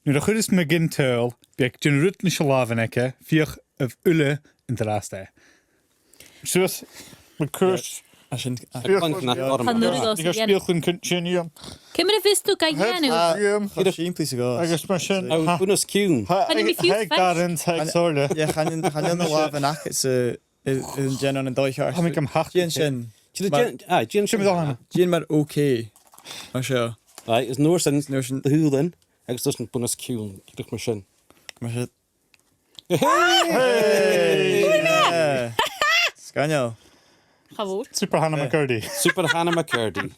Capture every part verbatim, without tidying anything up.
Nuair a chuireas mi gun tadhal, bidh e a' dèanamh rud leis an làmhan aige, feuch a bheil uile an-dràsta e. Suas, mun cuairt. Tha sin, tha Chan urrainn dhomh a dhèanamh. Agus speuclainn cun-, sin iad. Ciamar a bhios tu ga dhèanamh? Tha, tha sìmplidh sa ghost. Agus mar sin, Ò, tha, bunas ciùin. Tha, Chan eil mi fiù tha, 's fhathast. Garen, tha, Sorry. Yeah, chan eil, chan eil na làmhan aca sa, i, i, an dèanamh an dòigh cheart. Tha mi gam theachd. Dèan sin. Dèan, aye, dèan sin. Sin mar, dèan mar okay. Mar seo. Right, is an uair sin, an uair sin, do shùilean, agus an uair sin bunas ciùin, dìreach mar sin. Mar sin. Hey! Hey! Yeah. Sgoinneil. Cha mhòr. Super Hannah McCurdy. Super Hannah McCurdy.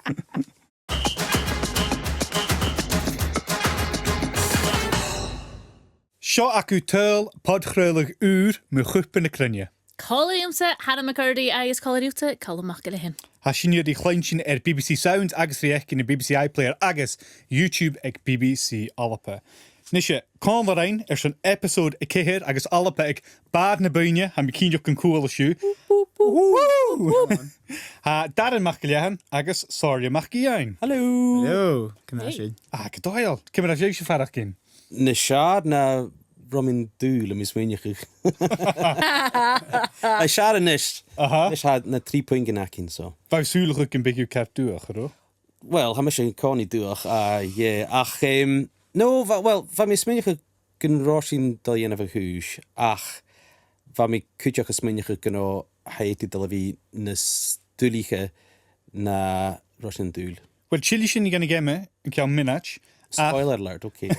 Seo agaibh tadhal podchraoladh ùr mu Chupa na Cruinne. Còmhla riumsa, Hannah McCurdy, agus còmhla riutsa, Calum MacIlleathain. Tha sinn air a chluinntinn air B B C Sounds agus ri fhaicinn air B B C iPlayer agus YouTube aig B B C Alba. Nise, còmhla rinn airson episode a ceithir agus Alba aig bàrr na buidhne, tha mi cinnteach gun cuala sibh. Woo! Tha Darren MacIlleathain agus Sorya MacIain. Hello. Hello. Ciamar a tha sibh? Ah, gu dòigheil. Ciamar a tha sibhse a' faireachdainn? Nas fheàrr na robh mi an dùil, tha mi a' smaoineachadh. Tha e nas fheàrr a-nis. Aha. A-nis tha na trì puingean againn, so. Bha thu a' smaoineachadh gum biodh thu car dubhach, an robh? Well, tha mise an-còmhnaidh dubhach, ah, yeah. Ach, em, no, bha, well, bha mi a' smaoineachadh gun robh sinn a' dol a dhèanamh a' chùis, ach bha mi cuideachd a' smaoineachadh gun robh Haiti a' dol a bhith nas duilghe na robh sinn an dùil. Well, tillidh sinn dhan a' gheama an ceann mionaid. Spoiler alert, okay.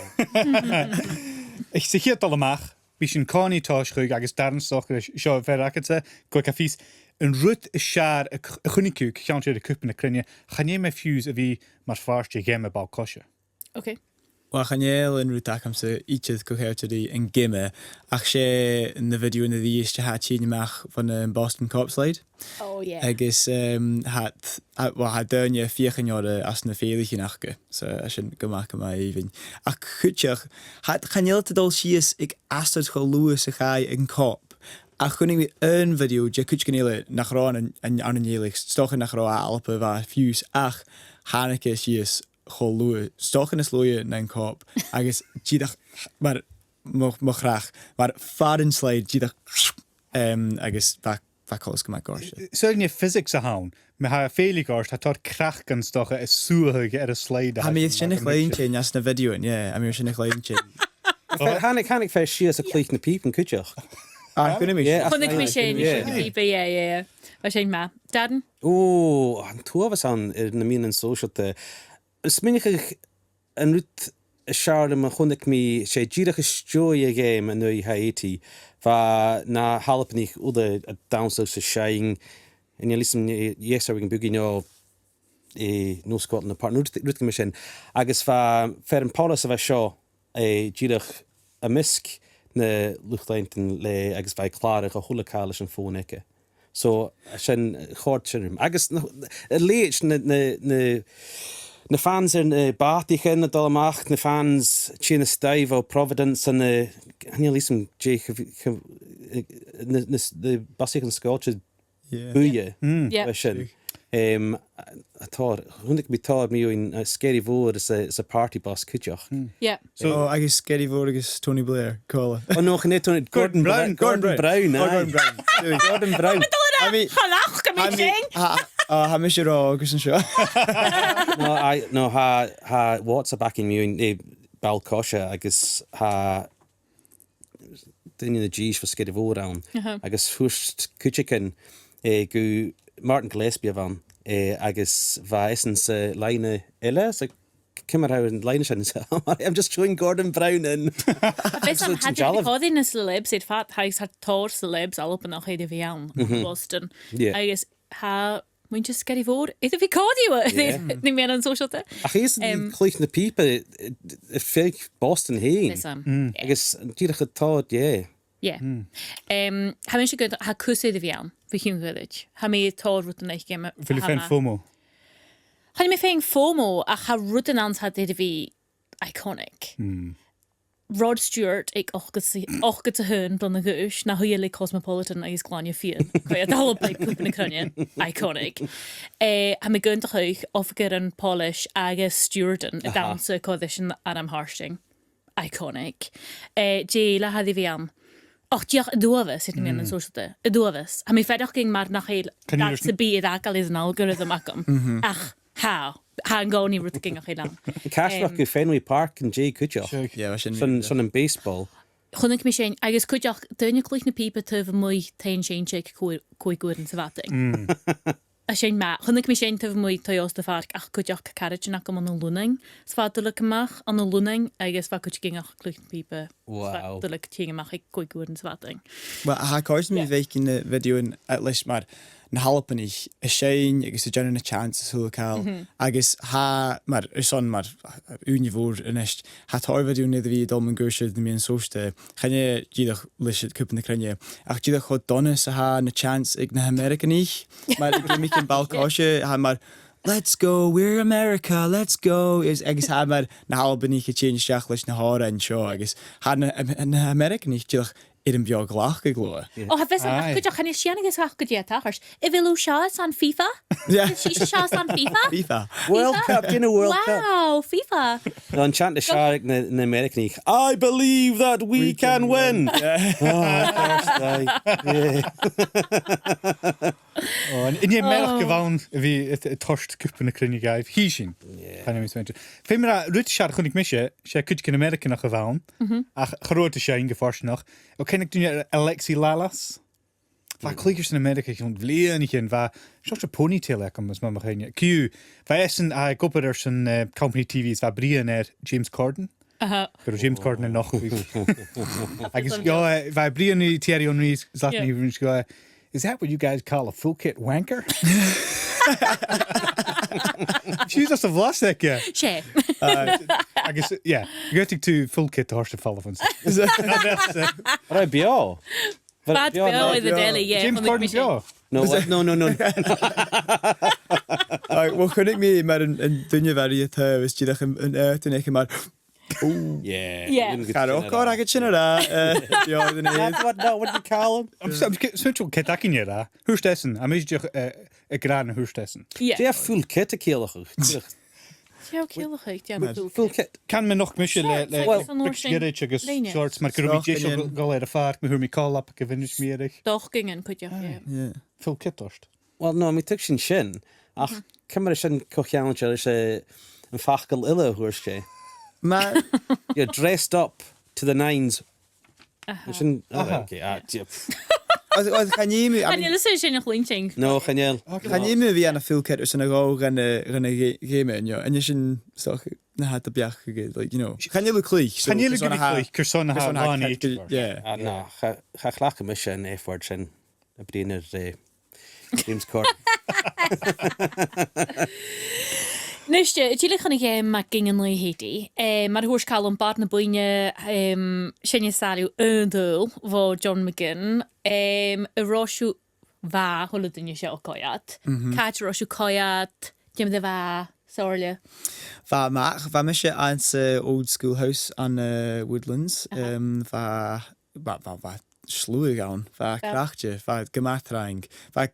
Sa chiad dol a-mach, bidh sinn an-còmhnaidh a' tòiseachadh agus Darren, 's dòcha, seo am fear agadsa, gu bheil e a' faighinn an rud as fheàrr a ch-, a chunnaic thu, ceangailte ri Cupa na Cruinne, chan eil mi fiù 's a bhith mar phàirt de gheama ball-coise. Okay. Well, chan eil an rud agamsa idir gu ceangailte ri an geama, ach 's e na videothan a-rithist a tha a' tighinn a-mach bhon, um, Boston Cop Slide. Oh, yeah. Agus, um, tha, tha, well, tha daoine a' feuchainn orra às na fèileadairean aca, so tha sin gu math, gu math èibhinn. Ach cuideachd, tha, chan eil iad a' dol sìos aig astar cho luath 's a chaidh an cop. Ach chunnaic mi aon video de chuideigin eile nach robh ann an, an, ann an Èilidh, 's dòcha nach robh e à Alba a bha fiù 's, ach thàinig e sìos cho luath, 's dòcha nas luaithe na an cop, agus dìreach mar mo, mo chreach, mar far an slide, dìreach, em, agus bha, bha e coltach gu math goirt. Saoil an e physics a th' ann, ma tha fèileadh ort, tha tòrr craic ann 's dòcha a' suathadh air an slide. Tha mi sin a' cluinntinn às na videothan, yeah, tha mi sin a' cluinntinn. Thàinig, thàinig fear sìos a' cluich na pìoba cuideachd. Ah, chunnaic mi sin. Yeah, chunnaic mi sin, yeah. Sin na pìoba, yeah, yeah, yeah. Bha sin math. Darren? Ò, an t-uabhas ann air na meadhanan sòisealta. Is smaoineachadh an rud as fheàrr leam a chunnaic mi, 's e dìreach às dèidh a' gheama an aghaidh Haiti, bha na h-Albannaich uile a' dannsa 's a' seinn, an e, listen, eh, Yes, Are We Gonna Boogie, no, eh, no Scotland Apart, no rud, rud mar sin. Agus bha fear am poileas a bha seo, eh, dìreach am measg na luchd-leantainn leis agus bha e a' clàradh a h-uile càil leis an fòn aige. So, sin, chòrd sin rium. Agus na, a leithid na, na, na, na fans air na bàtaichean a' dol a-mach, na fans a' tighinn a-staigh bho Providence ann an, chan eil fhios agam dè ch-, ch-, na, na, na basaichean sgoilte buidhe, yeah, sin. Em, a, a tòrr, chunnaic mi tòrr mu dheidhinn, eh, Skerry Mhòr is a, is a party bus cuideachd. Yeah. So, oh, agus Skerry Mhòr agus Tony Blair, còmhla. Oh no, chan e Tony, Gordon Brown. Gordon Brown, aye. Oh, Gordon Brown. Gordon Brown. I mean, chan eil, tha mi, tha, oh, tha mise ro òg airson seo. No, aye, no, tha, tha WhatsApp againn mu dheidhinn, eh, ball-coise agus tha daoine na dithis bho Skerry Mhòr ann. Aha. Agus thuirt cuideigin, eh, gu Martin Gillespie a bh' ann, eh, agus bha esan sa loidhne eile, so ciamar a tha an loidhne sin? I'm just throwing Gordon Brown in. Bha esan, tha e a' còrdadh ris na celebs air fad, tha, tha tòrr celebs Albannach air a bhith ann, Boston. Yeah. Agus tha muinntir Skerry Mhòr air a bhith còmhla riutha, yeah, air na meadhanan sòisealta. Ach is, em, cluich na pìoba, eh, air feadh Boston fhèin. Is, um, yeah. Agus dìreach a' tòrr, yeah. Yeah. Em, tha mise ag ràdh, tha cus air a bhith ann, bho chionn ghoirid. Tha mi a' tòrr rudan aice, ma, a bheil thu a' faighinn FOMO? Chan eil mi a' faighinn FOMO, ach tha rudan ann a tha air a bhith iconic. Rod Stewart aig ochdad 's a, ochdad 's a h-aon bliadhna a dh'aois, na shuidhe le Cosmopolitan agus Glainne Fionn, co-dhiù, a' dol a bhith aig Cupa na Cruinne, iconic. Eh, tha mi ag aontachadh oifigearan poilis agus stiùireadairean a' dannsa còmhla ris an ainm Harding. iconic. Eh, dè eile a th' air a bhith ann? Och, dìreach an t-uabhas, is na meadhanan sòisealta. An t-uabhas. Tha mi a' faireachdainn mar nach eil, chan eil dad sam bith air fhàgail air an algorithm agam. Ach, tha, tha an-còmhnaidh rudeigin nach eil ann. Caisleachd gu Fenway Park an-dè cuideachd. Sure. Yeah, sin, sin am baseball. Chunnaic mi sin, agus cuideachd, daoine a' cluich na pìoba taobh a-muigh taigh an t-Seinnse aig còig, còig uairean sa mhadainn. Tha sin math. Chunnaic mi sin taobh a-muigh Taigh Òsta Phàirc, ach cuideachd caraidean agam ann an Lunnainn. Is bha iad a' leigeil a-mach ann an Lunnainn, agus bha cuideigin a' cluich na pìoba. Is bha iad a' leigeil a-mach aig còig uairean sa mhadainn. Well, tha còir mi bhith na videothan, at least mar na h-Albannaich a' seinn agus a' dèanamh na chants is a h-uile càil. Agus tha, mar, airson mar ùine mhòr a-nis, tha tòrr videothan air a bhith a' dol mun cuairt air na meadhanan sòisealta, chan e dìreach leis Cupa na Cruinne, ach dìreach cho dona 's a tha na chants aig na h-Ameireaganaich, mar aig giomagan ball-coise, tha mar, "Let's go, we're America, let's go," is, agus tha mar na h-Albannaich a' tighinn a-steach leis na h-òrain seo, agus tha na, na h-Ameireaganaich dìreach air am beò-ghlacadh leotha. Ò, tha fhios agam, ach cuideachd chan eil sìon aca ach gu dè tha tachairt. A bheil thu seo airson FIFA? Yeah. A bheil sibhse seo airson FIFA? FIFA. World Cup, you know, World Cup. Wow, FIFA. No, an chant as fheàrr aig na, na h-Ameireaganaich, "I believe that we can win." Yeah. Oh, of course, aye. Yeah. Ò, an, an e Ameireaganach a bh' ann a bhith a', a' toirt Cupa na Cruinne dhaibh? Chì sinn. Yeah. Chan eil mi a' smaointinn. Feumaidh mi ràdh, rud as fheàrr a chunnaic mise, 's e cuideigin Ameireaganach a bh' ann, ach cha robh iad a' seinn gu fortanach. Ò, cuimhnich duine air Alexi Lalas? Bha e a' cluich airson Ameireagaidh o chionn bhliadhnaichean, bha seòrsa ponytail aige, mas math mo chuimhne. Q, bha esan ag obair airson, eh, company T V, is bha e a' bruidhinn air James Corden. Aha. Gun robh James Corden an-diugh. Agus, yeah, eh, bha e a' bruidhinn ri Thierry Henry, Zlatan Ibrahimovic, gun robh e, "Is that what you guys call a full kit wanker?" She's just a bhlas aige. 'S e. Uh, agus, yeah, gu h-àraidh tu full kit a thoirt air falbh an sin. Bha e beò. Bha e beò, no, i do deli, yeah. James Corden beò? No, what? No, no, no. Aye, well, chunnaic mi mar an, an duine a bha ri taobh, is dìreach an, an, eh, duine aice mar, "Ooh." Yeah. Yeah. Cha robh còir agad sin a ràdh, eh, beò dhan a... That's what, no, what do you call him? I'm s-, I'm s-, smaointinn gu bheil ceit againne a ràdh. Thuirt esan, a-nis dìreach, eh, ag ràdh na thuirt esan. Yeah. Dè tha full kit a' ciallachadh? Dè tha ciallachadh, dè tha full kit? Full kit. Can mi nochd mise le, le, well, like, briogais agus shorts, mar gun robh mi deiseil gu, gu dol air a' phàirc, ma fhuair mi call-up aig a' mhionaid mu dheireadh. Stocainnean cuideachd, yeah. Yeah. Full kit ort. Well, no, mi tuigsinn sin, ach ciamar a tha sin co-cheangailte ris, eh, am facal eile a thuirt e? Ma... You're dressed up to the nines. Aha. Sin, oh, okay, ah, tip. Chan eil mi, I mean, chan eil sin a' cluinntinn. No, chan eil. Chan eil mi a bhith ann am full kit airson a dhol dhan a', dhan a' ghe-, gheama, you know, an e sin stoc na tha do bheachd aige, like, you know. Chan eil thu a' cluich, so chan eil thu a' cluich, carson a tha làn-èideadh ort. Yeah. Ah, no, cha, cha chleachd mise an F word sin, a' bruidhinn air, eh, James Corden. Nise, a' tilleadh chun a' gheama, Gin an Laoghaidh, eh, mar a thuirt Calum, Bàrr na Buidhne, em, seinneadh sàillibh Aon Dùil bho John McGinn, em, an robh sibh, bha a h-uile duine seo a' coimhead. Càit an robh sibh a' coimhead, ciamar a bha, somhairle? Bha e math, bha mise anns an old schoolhouse ann an, eh, Woodlands, em, bha bha, bha, bha sluagh ann, bha e craicte, bha e gu math trang, bha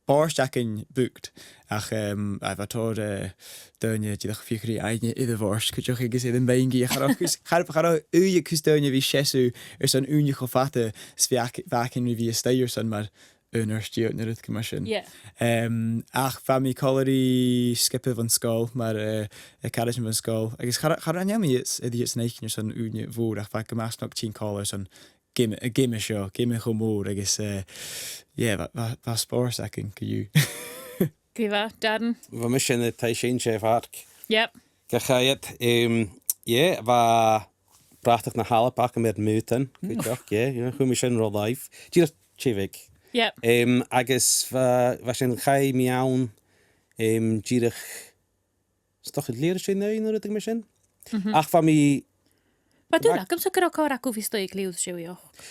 bòrd againn booked, ach, em, aye, bha tòrr, eh, daoine dìreach a' fiachainn air aon duine air a' bhòrd cuideachd agus air am bionghaidh, ach cha robh cus, cha robh, cha robh ùidh aig cus daoine a bhith seasamh airson ùine cho fada 's bha ac-, bha againn ri bhith a-staigh airson mar aon uair dheug no rudeigin mar sin. Yeah. Em, ach bha mi còmhla ri sgioba bhon sgoil, mar, eh, eh, caraidean bhon sgoil, agus cha robh, cha robh, chan eil mi iad, iad, iad san fhaicinn airson ùine mhòr, ach bha e gu math snog tighinn còmhla airson geama, a' gheama seo, geama cho mòr agus, eh, yeah, bha, bha, bha spòrs againn co-dhiù. Glè mhath, Darren? Bha mise ann an taigh-seinnse a' phàirc. Yep. Gach aon. Em, yeah, bha bratach na h-Alba agam air m' aodann, cuideachd, yeah, yeah, chuir mi sin ro làimh. Dìreach tè bheag. Yep. Em, agus bha, bha sin, chaidh mi ann, em, dìreach 's dòcha leth-uair às dèidh naoi no rudeigin mar sin. Ach bha mi... Bha dùil agamsa gun robh còir agaibh a bhith a-staigh aig leth-uair às dèidh ochd.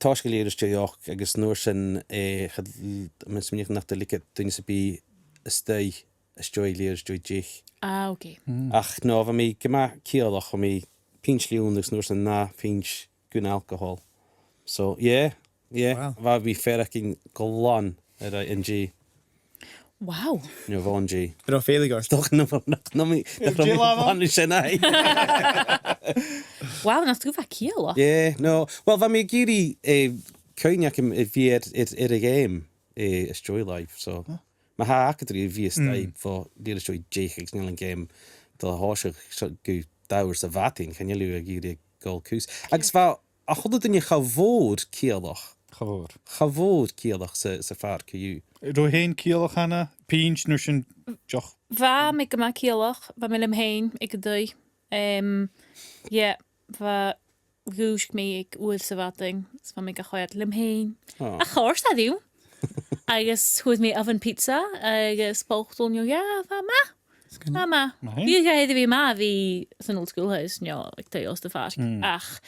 Tòisich aig leth-uair às dèidh ochd, agus an uair sin, eh, cha l-, tha mi a' smaoineachadh nach do leigeadh duine sam bith a-staigh às dèidh leth-uair às dèidh deich. Ah, okay. Ach no, bha mi gu math ciallach, bha mi pinnt leann agus an uair sin na pinnt gun alcohol. So, yeah, yeah, bha mi faireachdainn glan air an dèidh. Wow. No, bhon dè. Ro fèilig ort. Doch, no, no, no, mi, no, Dè mi, lá bhon sin, aye. Wow, nach tu bha ciallach. Yeah, no. Well, bha mi ag iarraidh, eh, cuimhneachadh a bhith air, air, air a' gheama, eh, às dèidh live, so. Ma tha agad ri bhith a-staigh fo, dìreach às dèidh deich agus nil an geama, dol a thòiseachadh so gu dà uair sa mhadainn, chan eil thu ag iarraidh a dhol cus. Agus bha a h-uile duine cha mhòr ciallach. Cha mhòr. Cha mhòr ciallach sa, sa phàirc co-dhiù. Robh thu fhèin ciallach, Anna? Pinnt, no sin, deoch. Bha mi gu math ciallach, bha mi leam fhèin aig an taigh. Em, yeah, bha, dhùisg mi aig uair sa mhadainn, is bha mi ga choimhead leam fhèin. Oh. Ach chòrd e rium. Agus fhuair mi oven pizza, agus botal, no, yeah, bha e math. Bha e math. Math. Bha e, bha e math, bhith san old schoolhouse, no, aig taigh os a' phàirc. Mm. Ach,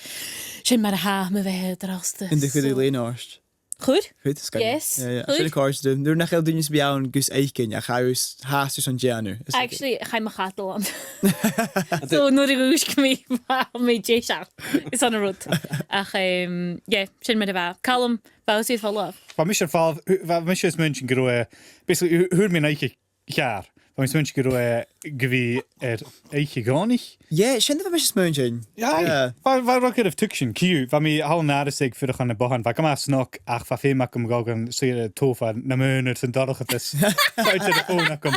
sin mar a tha mo bheatha an-dràsta. An do chuir thu lèine ort? Chuir? Chuir, sgoinneil. Yes, yeah, yeah. Chuir. Sin a' chòrdadh rium. Nuair nach eil duine sam bith ann gus fhaicinn, ach tha thu, tha thu airson dèanamh. Is like actually, chaidh mo chadal ann. So, nuair a dhùisg mi, bha mi deiseil airson an rud. Ach, em, yeah, sin mar a bha. Calum, bha thusa air falbh? Bha mise air falbh, bha mise a' smaointinn gun robh, eh, basically, thu-, fhuair mi an oidhche ceàrr. Bha mi a' smaointinn gun robh, eh, gu bhith air oidhche dhòmhnaich. Yeah, sin a bha mise a' smaointinn. Aye. Yeah. Bha, bha rud air a bhith tuigsinn, co-dhiù. Bha mi thall an àraidh aig fuireach ann am bothan. Bha e gu math snog, ach bha feum agam a dhol gun suidhe air an t-sòfa nam aonar san dorchadas. Feumaidh an fòn agam.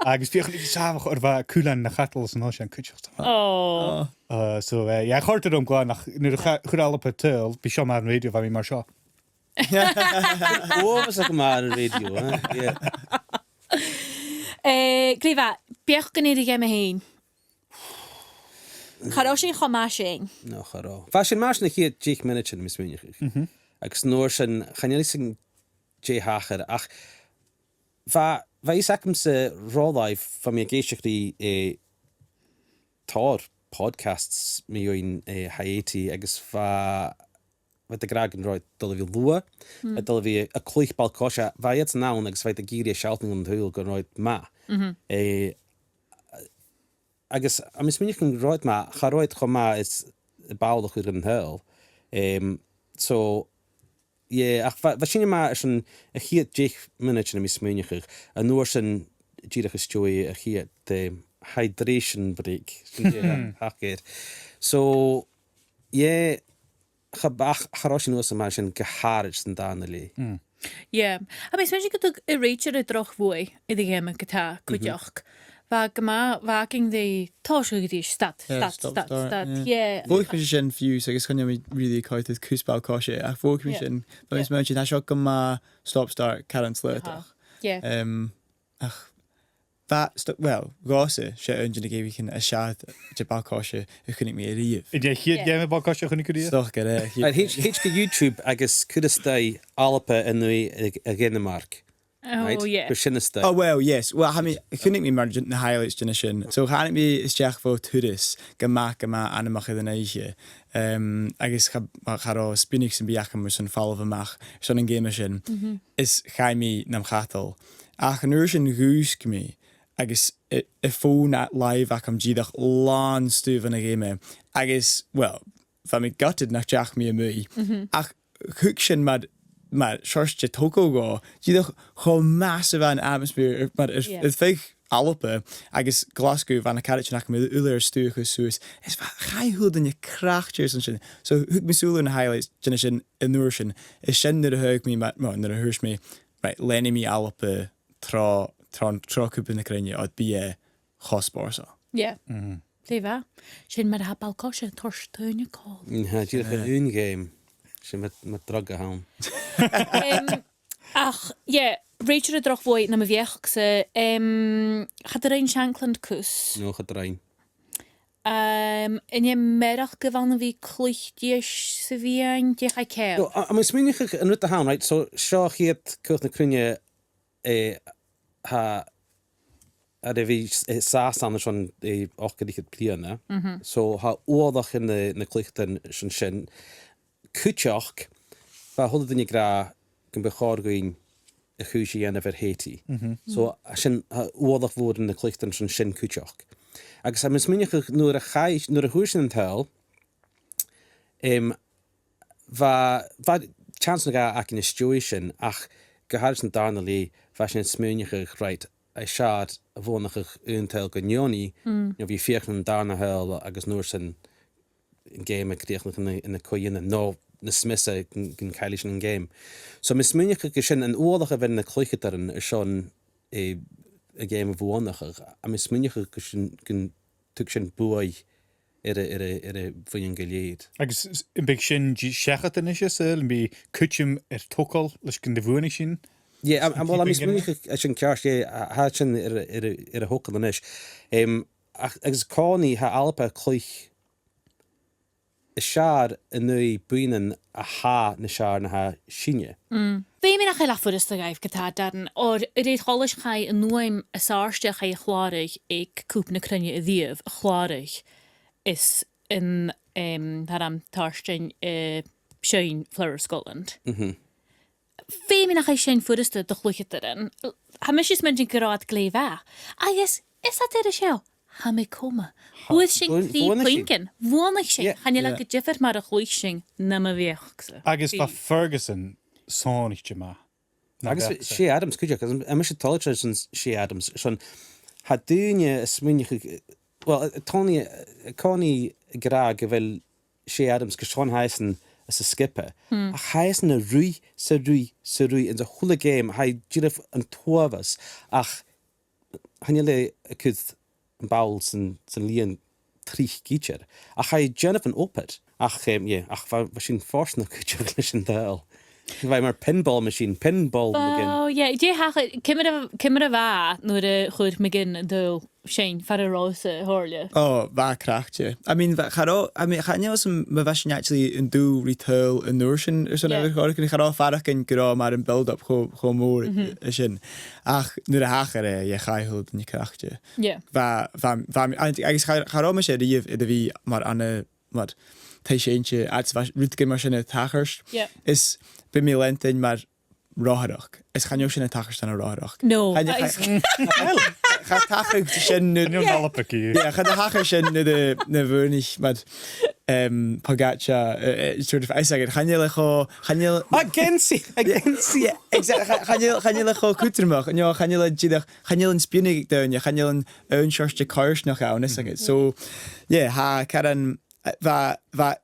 Agus bha e sàmhach oir bha cuilean na chadal san oisean cuideachd. Oh. Uh, so, eh, yeah, chòrd e rium glan, ach nuair a cha-, chuir Alba tadhal, bha seo mar an rèidio, bha mi mar seo. Uabhasach math air an rèidio, eh? Yeah. Eh, glè mhath, beachdan air a' gheama fhèin. Cha robh sinn cho math sin. No, cha robh. Bha sinn math sna chiad deich mionaidean, tha mi a' smaoineachadh. Mhm. Agus an uair sin, chan eil fhios agam dè thachair, ach bha, bha fhios agamsa ro làimh, bha mi ag èisteachd ri, eh, tòrr podcasts mu dheidhinn, eh, Haiti, agus bha bha iad ag ràdh gun robh iad a' dol a bhith luath, a' dol a bhith a' cluich ball-coise, bha iad san àm agus bha iad ag iarraidh a shealltainn dhan t-saoghal gun robh iad math. Mhm. Eh, agus tha mi a' smaoineachadh gun robh iad math, cha robh iad cho math is a' bhall a chuir an t-saoghal. Em, so, yeah, ach bha, bha sinne math airson a' chiad deich mionaidean, tha mi a' smaoineachadh, an uair sin dìreach às dèidh a' chiad, em, hydration break. Sin dè thachair. So, yeah, cha, ach cha robh sinn uabhasach math sin gu h-àraid san dàrna leth. Mm. Yeah. Tha mi a' smaointinn gun tug an rèitear an droch bhuaidh air a' gheama ge-tà, cuideachd. Bha e gu math, bha againn ri tòiseachadh a-rithist, stad, yeah, stad, stad, stad, yeah. Mhothaich mise sin fiù 's agus chan eil mi really a' coimhead air cus ball-coise, ach mhothaich mi sin, bha mi a' smaointinn, tha seo gu math stop-start caran slaodach. Yeah. Em, ach Bha, st-, well, dhòmhsa, 's e aon de na geamaichean as fheàrr de bhall-coise a chunnaic mi a-riamh. An e a' chiad gheama ball-coise a chunnaic thu a-riamh? 'S dòcha gur e, a' chiad. Air thèid, thèid gu YouTube agus cuir a-staigh Alba an aghaidh a', a' Dhanmhairg. Oh, right? Yeah. Cuir sin a-staigh. Oh, well, yes. Well, tha mi, chunnaic mi mar na highlights de na sin. So, thàinig mi a-steach bho thuras, gu math, gu math anmoch air an oidhche. Em, agus cha, cha robh spionnadh sam bith agam airson falbh a-mach airson an geama sin. Mhm. Is chaidh mi nam chadal. Ach an uair sin dhùisg mi, agus a', a' fòn a-, làimh agam dìreach làn stuth bhon a' gheama. Agus, well, bha mi gutted nach deach mi a-muigh. Mhm. Ach thug sin mar, mar seòrsa de thogail dhomh. Dìreach cho math 's a bha an atmosphere, mar air, yeah, air feadh Alba agus Glaschu, bha na caraidean agam uile air stuth a chur suas. Is bha, chaidh a h-uile duine craicte airson sin. So, thug mi sùil air na highlights de na sin an uair sin. Is sin nuair a thagh mi, ma-, well, nuair a thuirt mi, right, leanaidh mi Alba tro, tro, tro Cupa na Cruinne, oir bidh e cho spòrsail. Yeah. Mhm. Glè mhath. Sin mar a tha ball-coise a' toirt daoine còmhla. Mm, tha, dìreach aon gheama. Sin mar, mar drug a th' ann. Em, ach, yeah, rèitear an droch bhuaidh nam bheachd-sa, em, cha do rinn Shankland cus. No, cha do rinn. Em, an e mearachd gu bheil iad a' cluich dithis sa mheadhan, dè chaidh ceàrr? No, a, a, tha mi a' smaoineachadh an rud a th' ann, right, so seo a' chiad Cupa na Cruinne, eh, tha, air a bhith s-, eh, sàs ann airson, eh, ochd air fhichead bliadhna. Mhm. So, tha uallach air na, na cluicheadairean sin sin. Cuideachd, bha a h-uile duine ag ràdh gum bu chòir dhuinn a' chùis a dhèanamh air Haiti. Mhm. So, tha sin, tha uallach mhòr air na cluicheadairean sin sin cuideachd. Agus tha mi a' smaoineachadh nuair a chaidh, nuair a fhuair sinn an tadhal, em, bha, bha teans no dhà againn às dèidh sin, ach gu h-àraidh san dàrna leth, bha sinn a' smaoineachadh, right, as fheàrr a bhuannachadh aon tadhal gu neoni, no bhith a' feuchainn an dàrna tadhal agus an uair sin an geama a chrìochnachadh ina, ina co-dhèanamh, no nas miosa gun, gun caillidh sinn an geama. So, tha mi a' smaoineachadh gu sin an uallach a bh' air na cluicheadairean airson, eh, an geama a bhuannachadh, tha mi a' smaoineachadh gu sin, gun tug sin buaidh air a, air a, air a' bhuidheann gu lèir. Agus s-, am biodh sin dì-, seachad a-nis, a Shìle, am bi cuideam air togail leis gun do bhuannaich sinn? Yeah, am, am, well, tha mi a' smaoineachadh gu bheil sin ceart, yeah, tha, tha sin air a, air a, air a thogail a-nis. Em, ach, agus an-còmhnaidh, tha Alba a' cluich as fheàrr an aghaidh buidhnean a tha nas fheàrr na tha sinne. Feumaidh nach eil e furasta dhuibh ge-tà, Darren, oir a rèir choltais chaidh an fhuaim as àirde a chaidh a chlàradh aig Cupa na Cruinne a-riamh, a chlàradh is an, em, tha e ag ràdh tartan, eh, seinn Flower of Scotland. Feumaidh nach eil sin furasta do chluicheadairean. Tha mise a' smaointinn gun robh iad glè mhath. Agus, is iad air a seo, tha mi coma. Fhuair sinn trì puingean. Bhuannaich sinn. Yeah. Chan eil e gu diofar mar a chluich sinn nam bheachd-sa. Agus bha Ferguson sònraichte math. Agus Che Adams cuideachd, agus tha mise toilichte airson Che Adams, son tha daoine a' smaoineachadh, well, tha daoine, tha daoine ag ràdh gu bheil Che Adams gu sònraichte anns an, anns an sgioba. Ach tha esan a' ruith, 's a' ruith, 's a' ruith, anns a h-uile geama, tha e dìreach an t-uabhas, ach chan eil e a' cur am ball san, san lìon tric idir. Ach tha e a' dèanamh an obair. Ach, em, yeah, ach bha, bha sinn fortanach cuideachd leis an tadhal. Bha e mar pinball machine, pinball McGinn. Oh, yeah, dè thachair, ciamar a, ciamar a bha nuair a chuir McGinn an tadhal sin far an robh thusa, a Thorlaigh? Oh, bha e craicte. I mean, bha, cha robh, I mean, chan eil fhios agam ma bha sinn actually an dùil ri tadhal an uair sin, airson a bheil chòir, cha robh faireachdainn gun robh mar am build-up cho, cho mòr a sin. Ach nuair a thachair e, yeah, chaidh a h-uile duine craicte. Yeah. Bha, bha, bha, agus cha, cha robh mise a-riamh air a bhith mar ann an, mar, taigh-seinnse, agus bha rud gu mar sin a' tachairt. Yeah. Is bidh mi a' leantainn mar rothaireachd. Is chan eil sin a' tachairt ann an rothaireachd. No. Chan eil, cha, cha, cha tachradh sin nuair, yeah, cha tachradh sin nuair a, nuair a bhuannaich, mar, em, Pogacar, eh, eh, Tour de France, chan eil e cho, chan eil... Against, against. Yeah, exactly. Cha, chan eil, chan eil e cho cudromach, no, chan eil e dìreach, chan eil an spionnadh aig daoine, chan eil an, an seòrsa coimhearsnachd ann, is agad. So, yeah, tha, caran, eh, bha, bha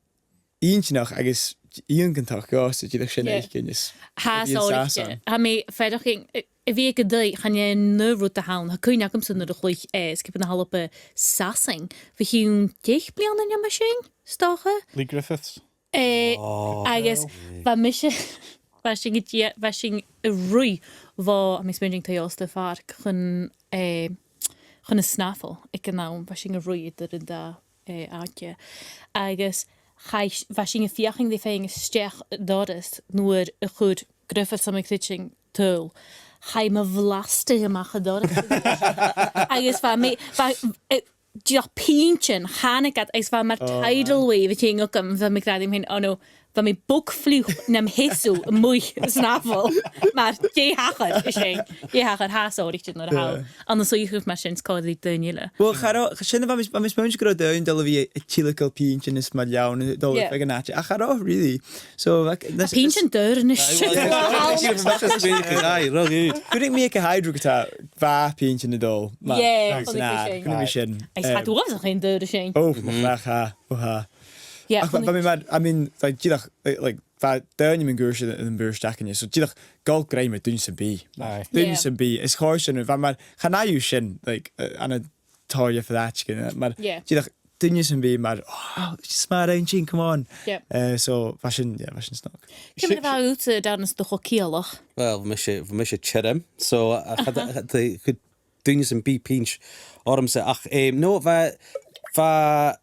inntinneach agus iongantach dhòmhsa dìreach sin fhaicinn is... Tha, sorry, tha mi a' faireachdainn, a, a bhith aig an taigh, chan e an aon rud a th' ann, tha cuimhne agamsa nuair a chluich, eh, sgioba na h-Alba Sasainn, bho chionn deich bliadhna no mar sin, 's dòcha? Leigh Griffiths. Eh, agus bha mise, bha sinn a' dè-, bha sinn a' ruith bho, tha mi a' smaointinn, Taigh Òsta a' Phàirc chun, eh, chun an snaffle aig an àm, bha sinn a' ruith eadar an dà, eh, àite. Agus chaidh, bha sinn a' feuchainn ri faighinn a-steach an doras nuair a chuir Griffiths, tha mi a' creidsinn, tadhal. Chaidh mo bhlasta a-mach an doras. Agus bha mi, bha, eh, dìreach pinnt-sa, thàinig iad, is bha mar tidal wave a' tighinn thugam, bha mi ag ràdh rium fhìn, oh no, bha mi bog fliuch nam sheasamh a-muigh an snaffle, mar dè thachair, is e, dè thachair, tha e sònraichte nuair a tha thu ann an suidheachadh mar sin 's còmhla ri daoine eile. Well, cha robh, sin a bha mi, bha mi a' smaointinn gun robh daoine a' dol a bhith a' tilgeil pinnt-san is mar leann, a' dol aig an àite. Ach cha robh, really. So, like, tha pinnt-san daor a-nis. Aye, well, yeah, yeah, yeah, yeah, yeah, yeah, yeah. Chunnaic mi aig a' Hydro ge-tà, bha pinnt-san a' dol. Yeah, chunnaic mi sin. Chunnaic mi sin. Is tha e uabhasach daor an sin. Oh, mo chreach, tha. Oh, tha. Yeah, ach bha, bha mi mar, I mean, like, dìreach, like, like, bha daoine mun cuairt air a' bhùrn againne. So, dìreach, gabhail grèim air duine sam bith. Aye. Duine sam bith. Is chòir sin, bha mar, chan fhaigheadh sin, like, uh, ann an tòrr dhiofar àiteachan, mar, dìreach, duine sam bith mar, oh, just mar a rinn sinn, come on. Yep. Eh, so, bha sin, yeah, bha sin snog. Ciamar a bha e dhutsa, Darren, 's do cho-cheangal? Well, bha mise, bha mise tioram, so, a, a, cha do, cha do chuir duine sam bith pinnt ormsa, ach, eh, no, bha, bha,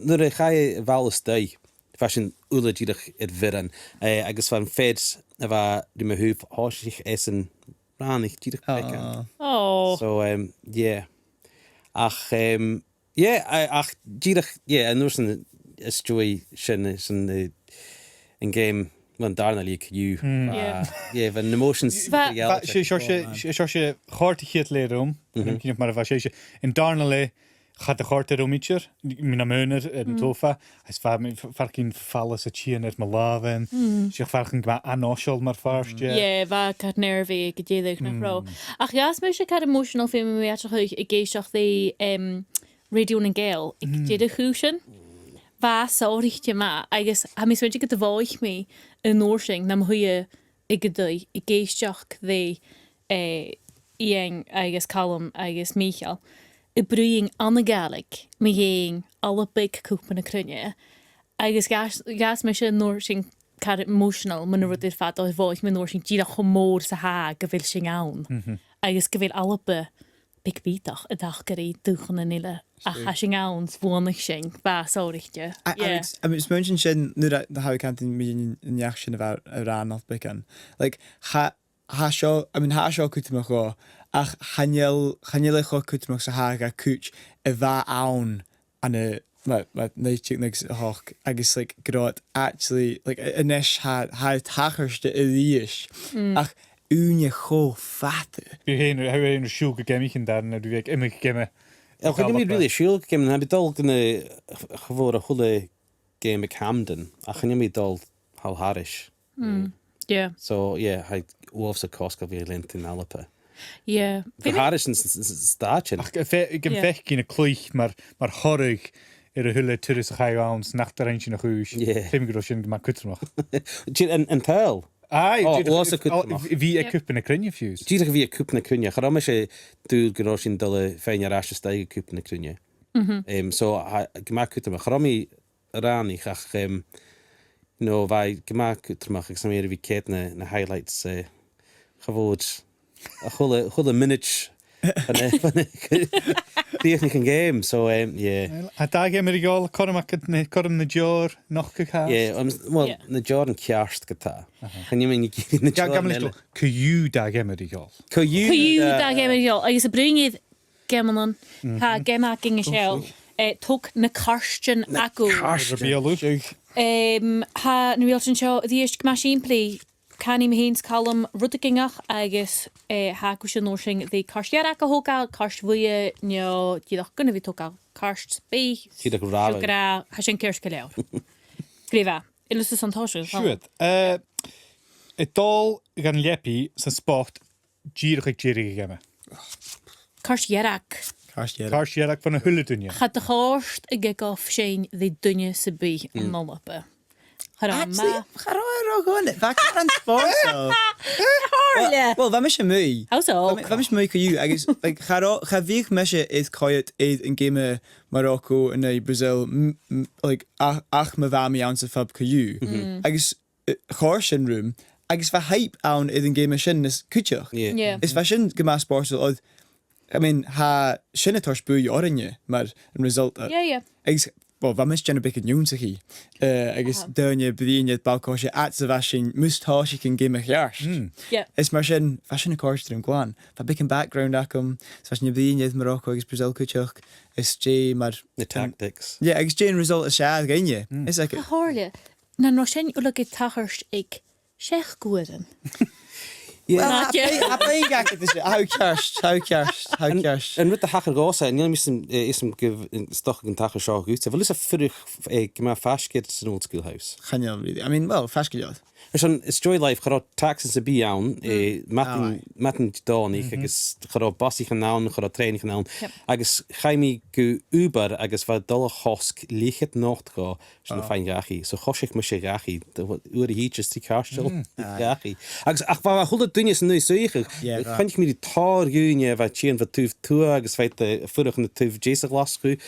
nuair a chaidh am ball a-staigh, bha sinn uile dìreach air bhioran, eh, agus bha am fear a bha ri mo thaobh, thòisich esan a' rànaich dìreach beagan. Aw. Aw. So, um, yeah. Ach, um, yeah, a-, ach dìreach, yeah, an uair sin às dèidh sin, sin, eh, an geama, well, an dàrna leath, you. Mm. Yeah. Uh, yeah, bha na emotions... Bha, bha, 's e seòrsa, 's e seòrsa, chòrd a' chiad leth rium, cinnteach mar a bha sibhse, an dàrna leth, Cha do chòrd e rium idir, mi nam aonar air an t-sòfa, is bha mi f-, faireachdainn fàileadh a' tighinn air mo làmhan, 's a' faireachdainn gu math an-fhoiseil mar phàirt dheth. Yeah, bha e car nervy aig an deireadh, nach robh? Ach dh'fhàs mise car emotional feumaidh mi aideachadh ag èisteachd ri, em, Radio nan Gàidheal aig deireadh chùisean. Bha e sònraichte math, agus tha mi a' smaointinn gun do mhothaich mi an uair sin nam shuidhe aig an taigh ag èisteachd ri, eh, Iain agus Calum agus Mìcheal a' bruidhinn ann an Gàidhlig mu dheidhinn Alba aig Cupa na Cruinne. Agus dh'fhàs, dh'fhàs mise an uair sin car emotional mu na rudan air fad, oir mhothaich mi an uair sin dìreach cho mòr 's a tha e gu bheil sinn ann. Agus gu bheil Alba beag bìodach an taca ri dùthchannan eile. Ach tha sinn ann 's bhuannaich sinn, bha e sònraichte. A-, yeah. Alex, a bheil thu a' smaointinn sin nuair a tha thu a' cantainn mu dheidhinn an neach sin a bha a' ràdh an oidhche beagan? Like, tha, tha seo, I mean, tha seo cudromach dhomh, ach chan eil, chan eil e cho cudromach 's a tha e dha cuid a bha ann ann an, ma-, ma-, naoi deug naochad 's a h-ochd, agus, like, gun robh iad actually, like, a-, a-nis tha, tha iad tachairt a-rithist, ach ùine cho fada. Bha thu fhèin, bha thu fhèin a' siubhal gu geamaichean, Darren, nuair a bha thu ag iomadh geama. Well, chan eil mi really a' siubhal gu geamaichean, tha mi a' dol gu na, cha mhòr a h-uile geama aig Hampden, ach chan eil mi a' dol thall thairis. Mm. Yeah. So, yeah, tha e uabhasach cosgail a bhith a' leantainn Alba. Yeah. Gu h-àraidh san, san, san, san stàit sin. Ach, fe-, gum faic sinn a' cluich mar, mar thoradh air a h-uile turas a chaidh ann, 's nach do rinn sinn a' chùis. Yeah. Feumaidh gun robh sin gu math cudromach. Dìreach an, an t-saoghal. Aye, oh, dìreach, uabhasach cudromach. Bha e aig Cupa na Cruinne fiù 's. Dìreach a bhith aig Cupa na Cruinne. Cha robh mise an dùil gun robh sinn a' dol a dh'fhaighinn air ais a-steach gu Cupa na Cruinne. Mhm. Em, so, tha, gu math cudromach. Cha robh mi a' rànaich ach, em, you know, bha e gu math cudromach agus tha mi air a bhith a' coimhead na, na highlights, eh, cha mhòr a h-uile, a h-uile mionaid bhon a, bhon a chrìochnaich an geama, so, em, yeah. Well, tha dà gheama air a dhol, cothrom agad na, cothrom na deòir nochdadh fhathast. Yeah, um, well, yeah, na deòir an ceart ge-tà. Aha. Chan eil mi ag iarraidh na deòir eile. Gabh mo leisgeul, co-dhiù dà gheama air a dhol. Co-dhiù, co-dhiù dà, dà gheama air a dhol, agus a' bruidhinn air geamannan. Tha geama againn an seo, eh, Tog na Cairtean Agaibh. Na cairtean. Em, tha na riaghailtean seo a-rithist gu math sìmplidh. Canaidh mi fhìn 's Calum rud air choreigin agus, eh, tha agaibhse an uair sin ri cairt dhearg a thogail, cairt bhuidhe, no dìreach gun a bhith a' togail cairt bìdh. Dìreach ràdh. Seo gu robh, tha sin ceart gu leòr. Glè mhath. Eil fhios airson toiseach? Siuthad. Eh, a' dol dhan leabaidh san spot dìreach aig deireadh a' gheama. Cairt dhearg. Cairt dhearg. Cairt dhearg bhon a h-uile duine. Cha do chòrd an giog sin ri duine sam bith ann an Alba. Cha robh e math. Actually, cha robh e ro dhona. Bha e car spòrsail. Tha e math. Well, well, bha mise a-muigh. How so? Bha mi, bha mise a-muigh co-dhiù, agus, like, cha robh, cha bhiodh mise air coimhead air an geama Morocco an aghaidh Brazil, m-, m-, like, ach, ach ma bha mi anns a' phub co-dhiù. Mhm. Agus eh, chòrd sin rium, agus bha hype ann air an geama sin nas cuideachd. Yeah. Yeah. Is bha sin gu math spòrsail, oir, I mean, tha sin a' toirt buaidh oirnne, mar an result. Yeah, yeah. Agus, well, bha mise a' dèanamh beagan ionnsachaidh, eh, agus daoine a' bruidhinn air ball-coise fhad 's a bha sinn mus tòisich an geama cheart. Mm. Yeah. Is mar sin, bha sin a' còrdadh rium glan. Bha beagan background agam, is bha sinn a' bruidhinn air Morocco agus Brazil cuideachd, is dè mar na tactics. Yeah, agus dè an result as fheàrr dhuinne. Mm. Is like, a h-uile Nan robh sin uile gu tachairt aig seachd uairean? Yeah. Well, tha puing, tha puing agad, is e, tha thu ceart, tha thu ceart, tha thu ceart. An, an rud a thachair dhòmhsa, chan eil mi a' smaoin-, eh, a' smaoineachadh gu bheil, an stuth a' tachairt seo dhutsa. A bheil thusa a' fuireach, eh, gu math faisg air san old school house? Chan eil really, I mean, well, faisg gu leòr. Airson, is joy life, cha robh taxis sam bith ann, eh, madainn, madainn Didòmhnaich, agus cha robh busaichean ann, cha robh trèanaichean ann. Yep. Agus chaidh mi gu Uber agus bha e a' dol a chosg leth-cheud not dhomh sin a dh'fhaighinn dhachaigh. So choisich mise dhachaigh, d-, uair a thìde is trì cairteal dhachaigh. Agus ach bha a h-uile duine san aodach, yeah, choinnich mi ri tòrr dhaoine a bha a' tighinn bho thaobh tuath agus bha iad a' fuireach an taobh deas a Ghlaschu.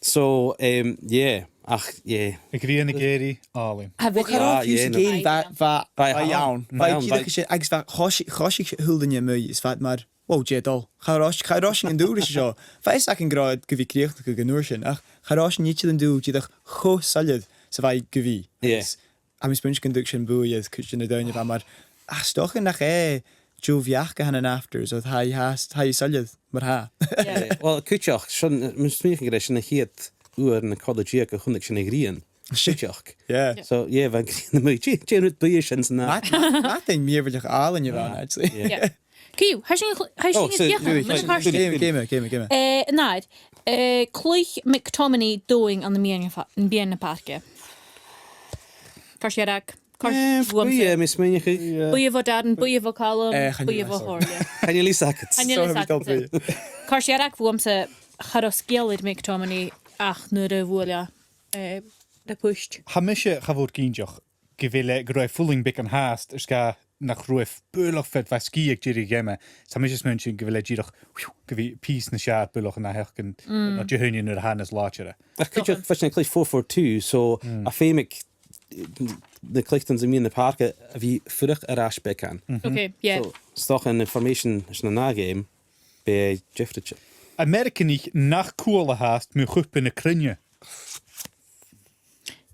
So, em, yeah, ach, yeah. A' ghrian ag èirigh, àlainn. Well, cha robh fiù 's ag èirigh, bha, bha, bha e ann. Bha e ann, bha e ann. Agus bha, choisich, choisich a h-uile duine a-muigh is bha iad mar, wow, dè a' dol? Cha robh, cha robh sinn an dùil ris seo. Bha fhios againn gun robh e gu bhith crìochnach aig an uair sin, ach cha robh sinn idir an dùil dìreach cho soilleir 's a bha e gu bhith. Yeah. Agus tha mi a' smaoineachadh gun tug sin buaidh air cuid de na daoine a bha mar, ach 's dòcha nach e deagh bheachd a th' ann an afters, oir tha e fhathast, tha e soilleir mar-thà. Yeah. Yeah. Well, cuideachd, sin, tha mi a' smaoineachadh gur e sin a' chiad uair ann an cola-deug a chunnaic sinn a' ghrian. Cuideachd. Yeah. So, yeah, bha an ghrian a-muigh. Dè, dè an rud buidhe sin san ath? Madainn, madainn mhìorbhaileach àlainn a bh' ann, actually. Yeah. Yeah. Ciamar, tha sinn, tha sinn a' dol a dh'fheuchainn leis a' chairt. Céim, céim, céim, céim. Eh, an uair, Eh, cluich McTominay domhainn ann am meadhan na pàirce. Càit a bheil Ciarraig? Càit a bheil Bhuam? Buidhe, tha mi a' smaoineachadh. Buidhe bho Darren, buidhe bho Calum, buidhe bho Thorla. Chan eil fhios agad. Chan eil fhios agad. Càit a bheil Ciarraig? Bhuamsa, cha robh sgeul air McTominay ach nuair a bhuail e, eh, le puist. Tha mise cha mhòr cinnteach gu bheil e, gu robh e fulang beagan fhathast, air sgàth nach robh e buileach fad, bha sgìth aig deireadh a' gheama. Tha mise a' smaoineachadh gu bheil e dìreach, gu bhith pìos nas fheàrr buileach an ath sheachdain, no Dihaoine nuair a tha e nas làidire. Ach cuideachd, bha sinn a' cluich four four two, so tha feum aig na cluicheadairean a bha anns a' mheadhan na pàirce a bhith a' fuireach air ais beagan. Okay, yeah. So, 's dòcha an formation anns an ath gheama, bidh e diofraichte. Ameireaganaich nach cuala fhathast mu Chupa na Cruinne.